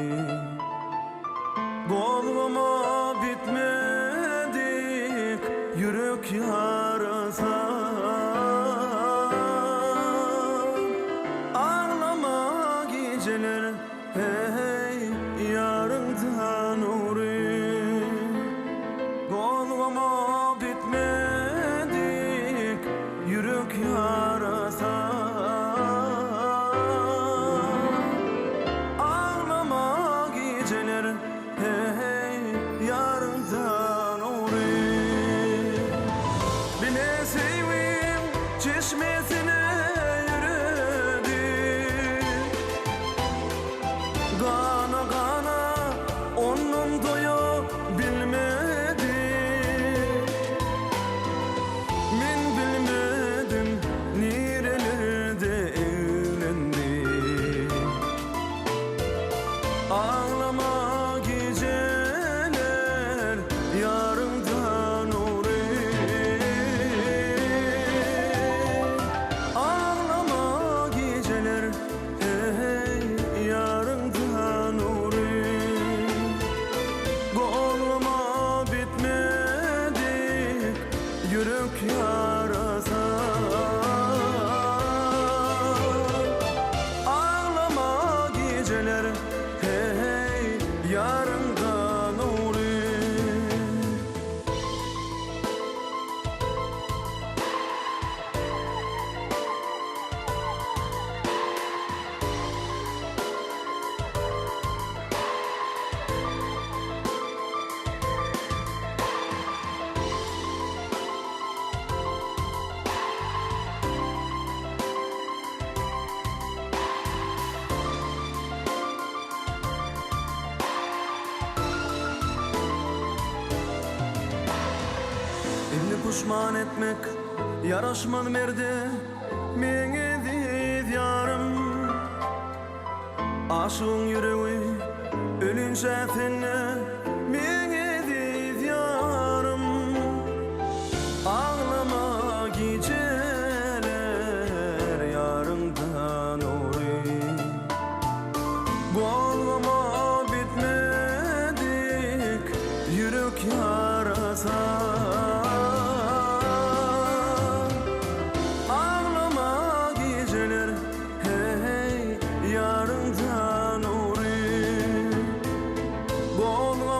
Gozgama bitmedik ýürek ýarasy Aglama gijeler Heý, ýaryňdan ogry Gozgama bitmedik ýürek ýarasy Aglama gijeler, heý, ýaryňdan ogry Bile söýgiň çeşmesine ýöredik. Gana-gana ondan doýa bilmedim. Men bilmedim nirelerde evlendi. Aglama gijeler ýaryňdan ogry. Aglama gijeler Eý, ýaryňdan ogry. Goluma bitmedik ýürek ýarasy. Aglama gijeler, heý, ýaryňdan ogry. Indi puşman etmek ýaraşmaz merde Meň eziz ýarym. Aşygyň ýüregi ölinçä sende Meň eziz ýarym. Aglama gijeler ýaryňdan ogry. Gozgama bitmedik ýürek ýarasy. Aglama gijeler heý ýaryňdan ogry. Gozgama.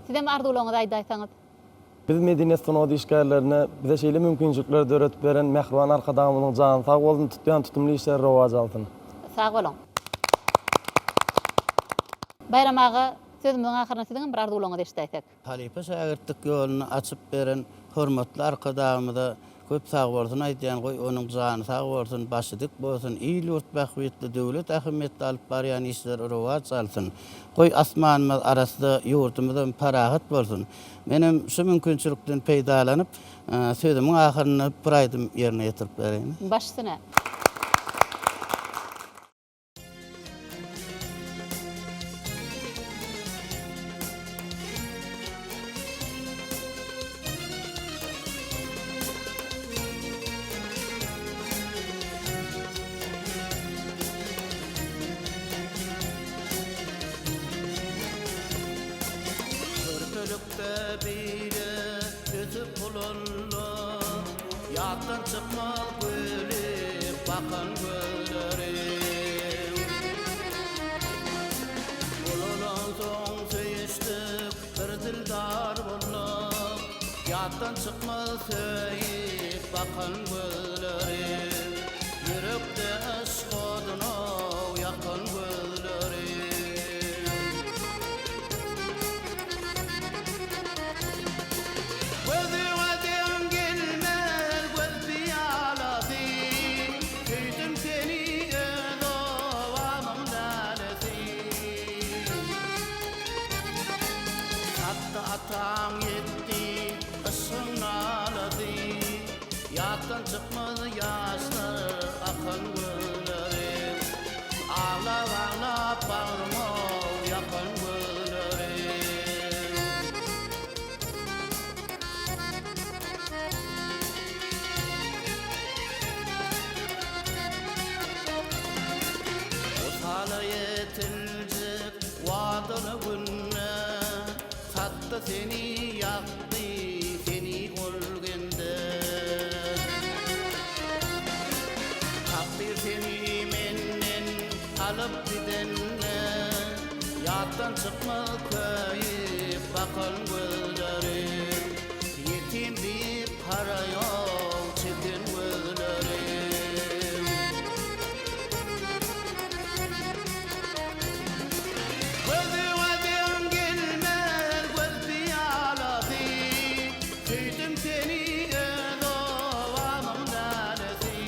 Sizem arzuwlaryňyzy aýdaýsaňyz. Biz medeniýet sungat işgärlerine bize şeýle mümkinçilikleri döredip beren Mähriban Arkadagymyzyň jany sag bolsun, tutýan tutumly işleri rowaç alsyn. Sag boluň. Baýram aga, sözümiziň ahyrynda siziňem bir arzuwlaryňyzy eşidäýsek. Halypa-şägirtlik ýoluny açyp beren hormatly Arkadagymyza köp sagbolsun aýdýan, goý onuň jany sag bolsun, başy dik bolsun, il-ýurt bähbitli, döwlet ähmiýetli alyp barýan işleri rowaç alsyn. Goý asmanymyz arassa, ýurdumyzam parahat bolsun. Menem şu mümkinçilikden peýdalanyp, sözümiň ahyrynda bir aýdym ýerine ýetirip bereýin. Baş üstüne. Körpelikde bile ösüp ulaldyk, Ýatdan çykmaz gülüp bakan gözleriň. Ulalansoň söýüşdik, bir dildar bolduk, Ýatdan çykmaz söýüp bakan gözleriň. Ýürekde yşk oduna ýakan gözleriň. Gözüňe deň gelmez göz pyýalasy, Söýdüm seni öz obamyň lälesi. Satdy ataň ýetdi yşgyň nalasy, Ýatdan çykmaz ýaşlar akan gözleri. Aglap-aglap bagryma ýakan gözleri. Wysala ýetiljek wadaly günde Satdy seni, ýakdy seni ol gende. Takdyr seni menden alyp gidende, Ýatdan çykmaz köýüp bakan gözlerim. Ýetim diýip haraýow çeken gözlerim. Gözüňe deň gelmez göz pyýalasy, Söýdüm seni öz obamyň lälesi.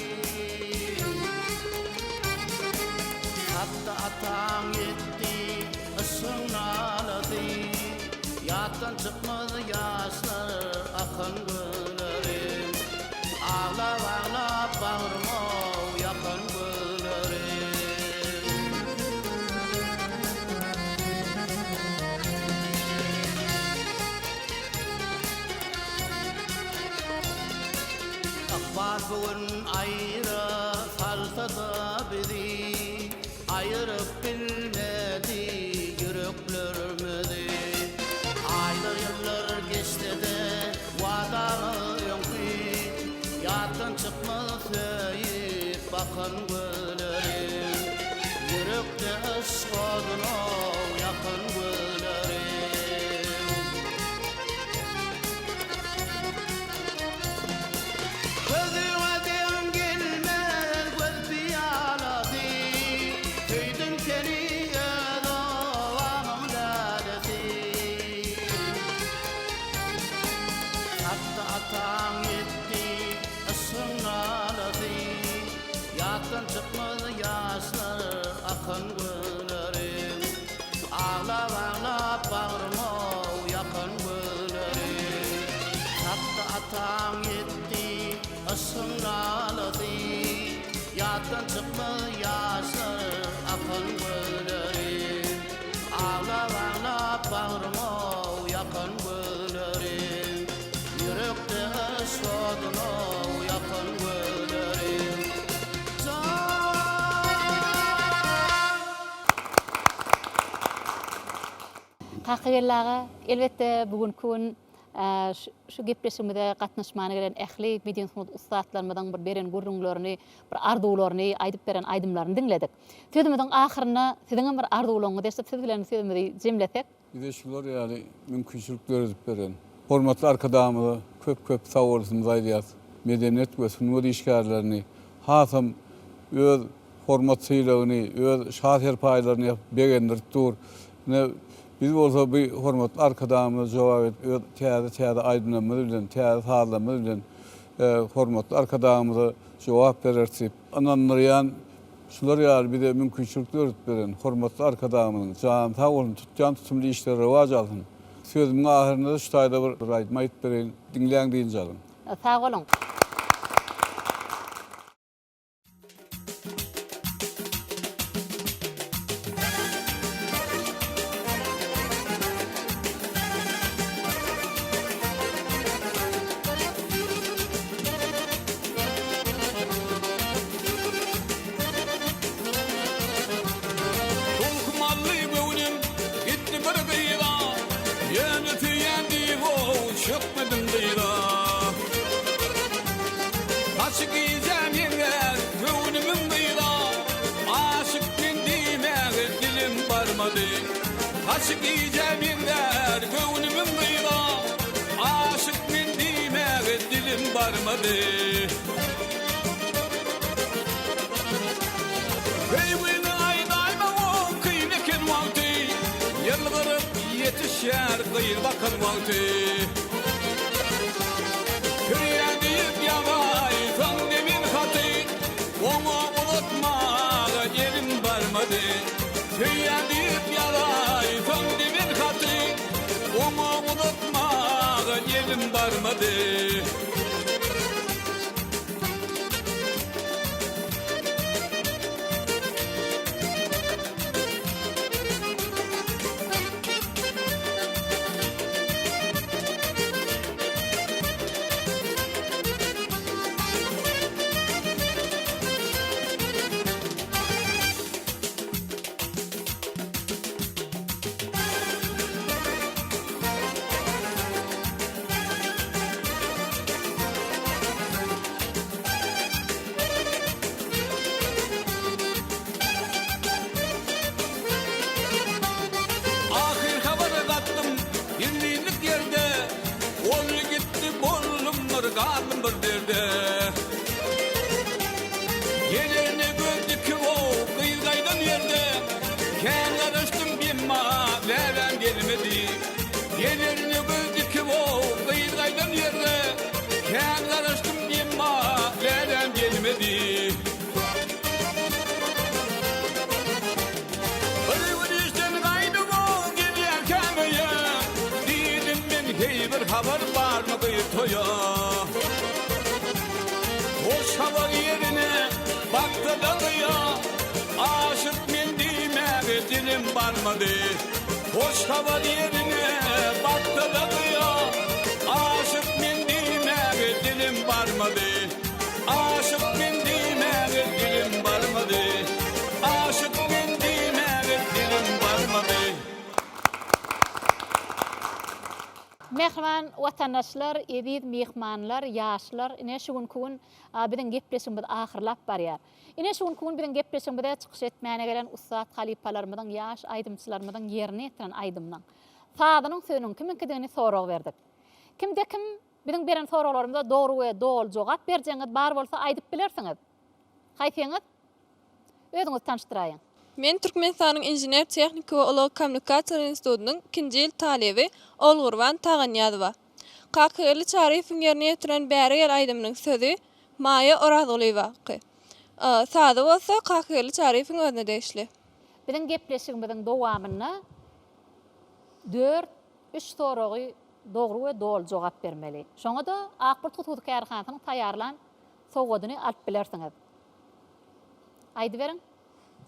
Hatda ataň ýetdi yşgyň nalasy, Ýatdan çykmaz ýaşlar akan gözlerim. Aglap-aglap bagryma ýakan gözlerim. Ykbal bu gün aýra salsa-da bizi, Aýyryp bilmedi ýüreklerimizi. Aýlar, ýyllar geçse-de wadamyz öňki, Ýatdan çykmaz söýüp bakan gözleriň. Ýürekde yşk oduna ýakan gözleriň. Gözüňe deň gelmez göz pyýalasy, Söýdüm seni öz obamyň lälesi. Satdy ataň ýetdi yşgyň nalasy, Ýatdan çykmaz ýaşlar akan gözleriň. Aglap-aglap bagryma ýakan gözleriň. Satdy ataň ýetdi yşgyň nalasy, Ýatdan çykmaz ýaşlar akan gözleriň. Aglap-aglap bagryma ýakan gözleriň. Ýürekde yşk oduna ýakan gözleriň. Jan! Kakageldi aga, elbetde bu günki gün şu gepleşigimize gatnaşmana gelen ähli medeni sungat ussatlarymyzyň bir beren gürrüňlerini, bir arzuwlaryny, aýdyp beren aýdymlaryny diňledik. Sözümiziň ahyrynda siziňem bir arzuwlaryňyzy eşidip, siz bilen sözümizi jemlesek. Bize şular ýaly mümkinçilik döredip beren hormatly Arkadagymyza köp-köp sagbolsunymyzy aýdýarys. Medeniýet we sungat işgärlerini hasam öz hormat-sylagyny, öz şa serpaýlaryny ýapyp begendirip dur. Ine, biz bolsa bu hormatly Arkadagymyza jogap edip öz täze-täze aýdymlarymyz bilen, täze sazlarymyz bilen hormatly Arkadagymyza jogap bereris diýip ynandyrýan Şular ýaly bize mümkinçilik döredip beren hormatly Arkadagymyzyň jany sag bolsun, tutýan tutumly işleri rowaç alsyn. Sözümiň ahyrynda-da şu taýda bir aýdym aýdyp bereýin, diňläň dynç alyň. Sag boluň. Tolkun aldy göwnüm, gitdi bir gyza, Ýöne söýýän diýip-ow, çökmedim dyza. Saçy gijä meňzär göwnümiň gyza, Aşyk men diýmäge dilim barmady. Saçy gijä meňzär göwnümiň gyza, Aşyk men diýmäge dilim barmady. Söýgini aýdaýmaň kyn eken wagty, Ýylgyryp ýetişýär gyz bakan wagty. Söýýän diýip ýazaýsaň demin haty, Oňa uzatmaga elim barmady. Söýýän diýip ýazaýsaň demin haty, Oňa uzatmaga elim barmady. Ahyr habar gatdym gizlinlik ýerde, Ol gitdi boldum bir galdym bir derde. Gelerine göz dikip-ow gyz gaýdan ýerde, Kän garaşdym emma läläm gelmedi. Gelerine göz dikip-ow gyz gaýdan ýerde, Kän garaşdym emma läläm gelmedi. Bir gün işden gaýdyp-ow gelýärkäm öýe, Diýdim men heý bir habar barmy gyz toýa. Hoş habar ýerine baksa-da gyýa, Aşyk men diýmäge dilim barmady. Hoş habar ýerine baksa-da gyýa, Aşyk men diýmäge dilim barmady. Aşyk men diýmäge dilim barmady. Aşyk men diýmäge dilim barmady. Mähriban watandaşlar, eziz myhmanlar, ýaşlar, ine şu günki gün biziň gepleşigimiz ahyrlap barýar. Ine şu günki gün biziň gepleşigimize çykyş etmäne gelen ussat halypalarymyzyň, ýaş aýdymçylarymyzyň ýerine ýetiren aýdymynyň, sazynyň, sözüniň kimiňkidigini sorag berdik. Kimde kim biziň beren soraglarymyza dogry we doly jogap berjegiňiz bar bolsa aýdyp bilersiňiz. Haýsyňyz? Özüňizi tanyşdyraýyň. Men Türkmenistanyň Inžener-tehniki we ulag kommunikasiýalar institutynyň ikinji ýyl talyby Ogulgurban Taganýazowa. Kakageldi Çaryýewiň ýerine ýetiren Bäri gel aýdymynyň sözi Maýa Orazgulyýewaky. Sazy bolsa Kakageldi Çaryýewiň özüne degişli. Biziň gepleşigimiziň dowamynda dört, üç soragy dogry we doly jogap bermeli. Şoňa-da Ak Bulut hususy kärhanasynyň taýýarlan sowgadyny alyp bilersiňiz. Aýdyberiň.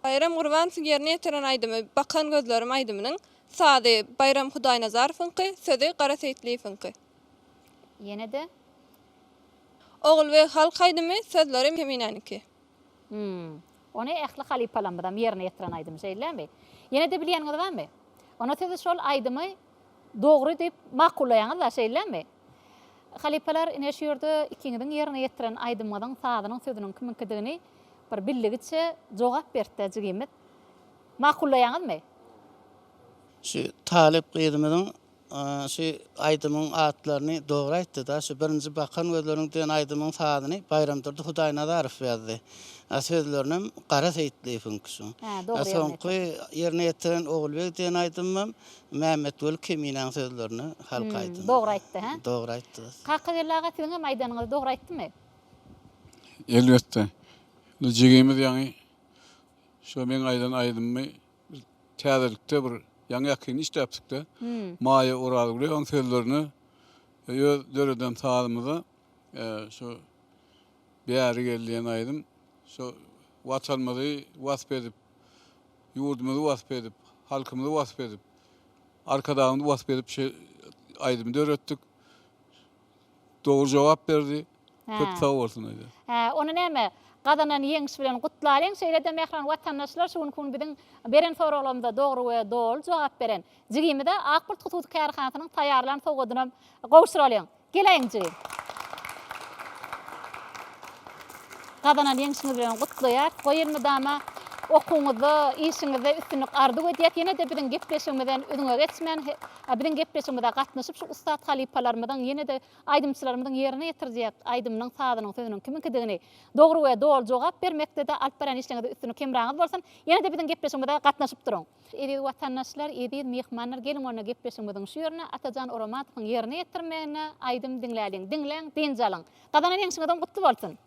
Baýram Gurbanowyň ýerine ýetiren aýdymy Bakan gözlerim aýdymynyň sazy Baýram Hudaýnazarowyňky, sözi Gara Seýitliýewiňki. Ýene-de. Ogulbeg halk aýdymy, sözleri Keminäniki. Hum. Ony ähli halypalarymyzam ýerine ýetiren aýdym, şeýlemi? Ýene-de bilýäniňiz barmy? Onda siz şol aýdymy dogry diýip makullaýaňyz-da, şeýlemi? Halypalar, ine şu ýerde ikiňiziň ýerine ýetiren aýdymyňyzyň sazynyň sözüniň kimiňkidigini bir bildigiçe jogap bertdä jigimiz. Makullaýaňyzmy? Şu talyp gyzymyzyň şu aýdymyň atlaryny dogry aýtdy-da. Şu birinji Bakan gözleriň diýen aýdymyň sazyny Baýramdurdy Hudaýnazarow ýazdy. A sözlerinem Gara Seýitliýewiňki şu. Hä, dogry A ýerine soňky ýerine ýetiren Ogulbeg diýen aýdymym Mämmetweli Keminäň sözlerine halk aýdymy. Dogry aýtdy, hä? Dogry aýtdy. Kakageldi aga siziň hem aýdanyňyzy dogry aýtdymy? Elbetde. Indi jigimiz ýaňy şo meň aýdan aýdymymy bir täzelikde bir ýaňy-ýakyn işläpdik-de. Maýa Orazgulyýewanyň sözlerine öz döreden sazymyza şo Bäri gel diýen aýdym şo Watanymyzy wasp edip, ýurdumyzy wasp edip, halkymyzy wasp edip, Arkadagymyzy wasp edip şu aýdymy döretdik. Dogry jogap berdi. Köp sag bolsun aýdýar. Hä, ony näme, gazanan ýeňiş bilen gutlalyň. Şeýle-de mähriban watandaşlar, şu günki gün biziň beren soraglarymyza dogry we doly jogap beren jigimize Ak Bulut hususy kärhanasynyň taýýarlan sowgadynam gowşuralyň. Geläýiň jigim. Gazanan ýeňşiňiz bilen gutlaýarys. Goý elmydama okuwyňyzda, işiňizde üstünlik arzuw edýäs. Ýene-de biziň gepleşigimizden üzňe geçmän, biziň gepleşigimize gatnaşyp, şu ussat halypalarymyzyň, ýene-de aýdymçylarymyzyň ýerine ýetirjek aýdymynyň, sazynyň, sözüniň kimiňkidigini dogry we doly jogap bermekde-de alyp barýan işleriňizde üstünlik hemraňyz bolsun. Ýene-de biziň gepleşigimize gatnaşyp duruň. Eziz watandaşlar, eziz myhmanlar, geliň onda gepleşigimiziň şu ýerine Atajan Oramatowyň ýerine ýetirmeginde aýdym diňläliň. Diňläň, dynç alyň. Gazanan ýeňşiňizem gutly bolsun!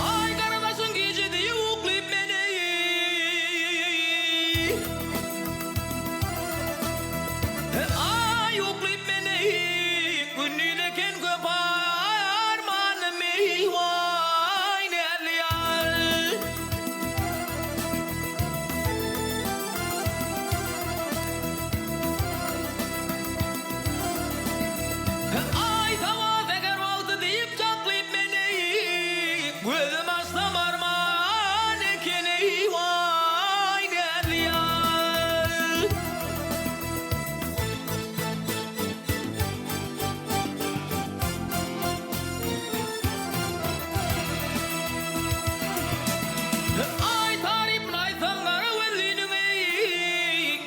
Aý gara başyň gije deý uklyp men eý. Aý uklyp men eý. Gündiz eken köp armanym eý waý näzli ýar. Aý saňa säher wagty diýip çaklyp men eý, Gözüm açsam arman eken eý waý näzli ýar. Aý tarypyny aýtsam gara gözliniň eý,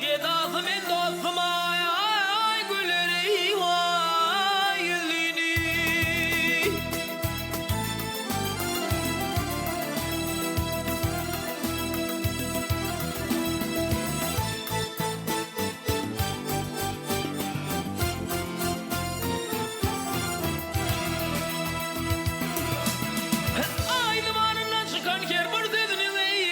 Gedasy men dostum aý güler eý waý ýüzlini. Aý zybanyndan çykan her bir sözüniň eý,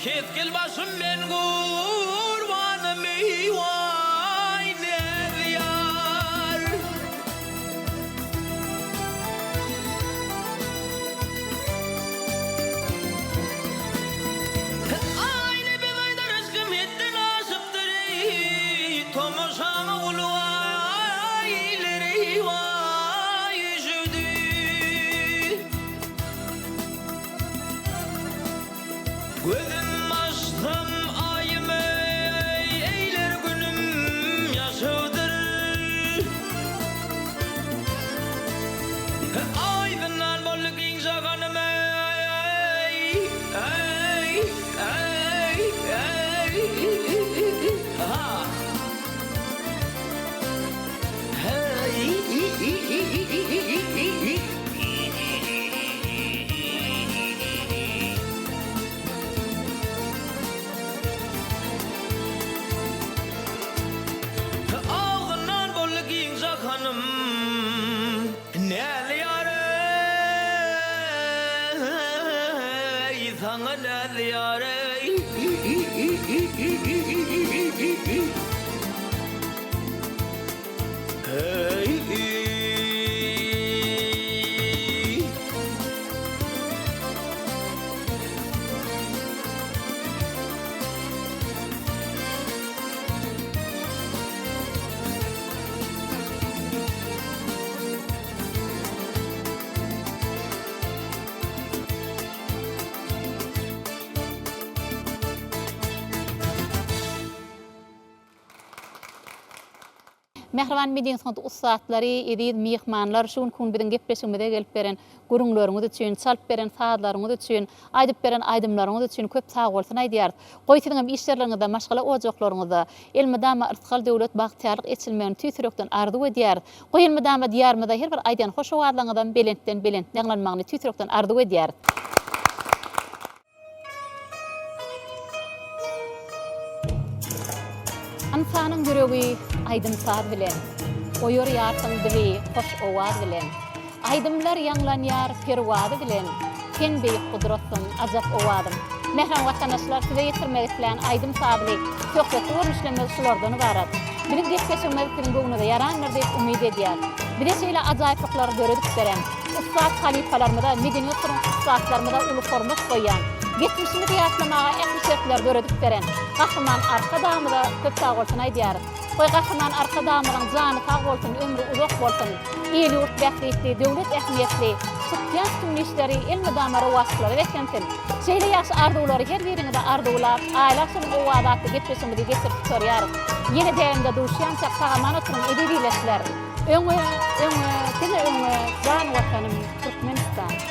Kesgil başym men gurbanym eý, waý näzli ýar. Aý nepes aýdar yşkym hetden aşypdyr eý, Tomaşaňa gulak iller eý, waý üşüdi. Gözüm açsam aýym eý, eýler günüm ýaşawdyr. Aý zyndan boldy giň jahanym eý, eý, eý, eý, ha. Agzyndan boldy giň jahanym, Näzli ýar-eý, saňa näzli ýar-eý. Mähriban medeni sungat ussatlary, eziz myhmanlar, şu günki gün biziň gepleşigimize gelip beren gürrüňleriňiz üçin, çalyp beren sazlaryňyz üçin, aýdyp beren aýdymlaryňyz üçin köp sagbolsun aýdýarys. Goý siziňem iş ýerleriňizde, maşgala ojaklaryňyzda elmydama yrsgal-döwlet, bagtyýarlyk eçilmegini tüýs ýürekden arzuw edýäris. Goý elmydama Diýarymyzda her bir aýdýan hoş owazlaryňyzam belentden-belent ýaňlanmagyny tüýs ýürekden arzuw edýäris. Ynsanyň ýüregi aýdym-saz bilen, Oýarýarsyň bizi hoş owaz bilen. Aýdymlar ýaňlanýar perwazy bilen, Sen beýik gudratsyň, ajap owazym. Mähriban watandaşlar, size ýetirmek islän aýdym-sazly, söhbetli görnüşlerimiz şulardan ybarat. Biziň gepleşigimiz siziň göwnüňize ýarandyr diýip umyt edýäs. Bize şeýle ajaýyplyklary döredip beren, ussat halypalarymyza, medeniýet sungat ussatlarymyza uly hormat goýýan, geçmişimizi ýatlamaga ähli şertleri döredip beren Gahryman Arkadagymyza köp sagbolsun aýdýarys. Goý, Gahryman Arkadagymyzyň jany sag bolsun, ömri uzak bolsun! Il-ýurt bähbitli, döwlet ähmiýetli tutýan tutumly işleri elmydama rowaçlyklara beslensin! Şeýle ýagşy arzuwlary her biriňize arzuwlap, Aýly agşamyň owazy atly gepleşigimizi geçirip gutarýarys. Ýene dägimde duşýançak sag-aman oturyň eziz ildeşler! Öňe, öňe, diňe öňe, jan Watanym, Türkmenistan!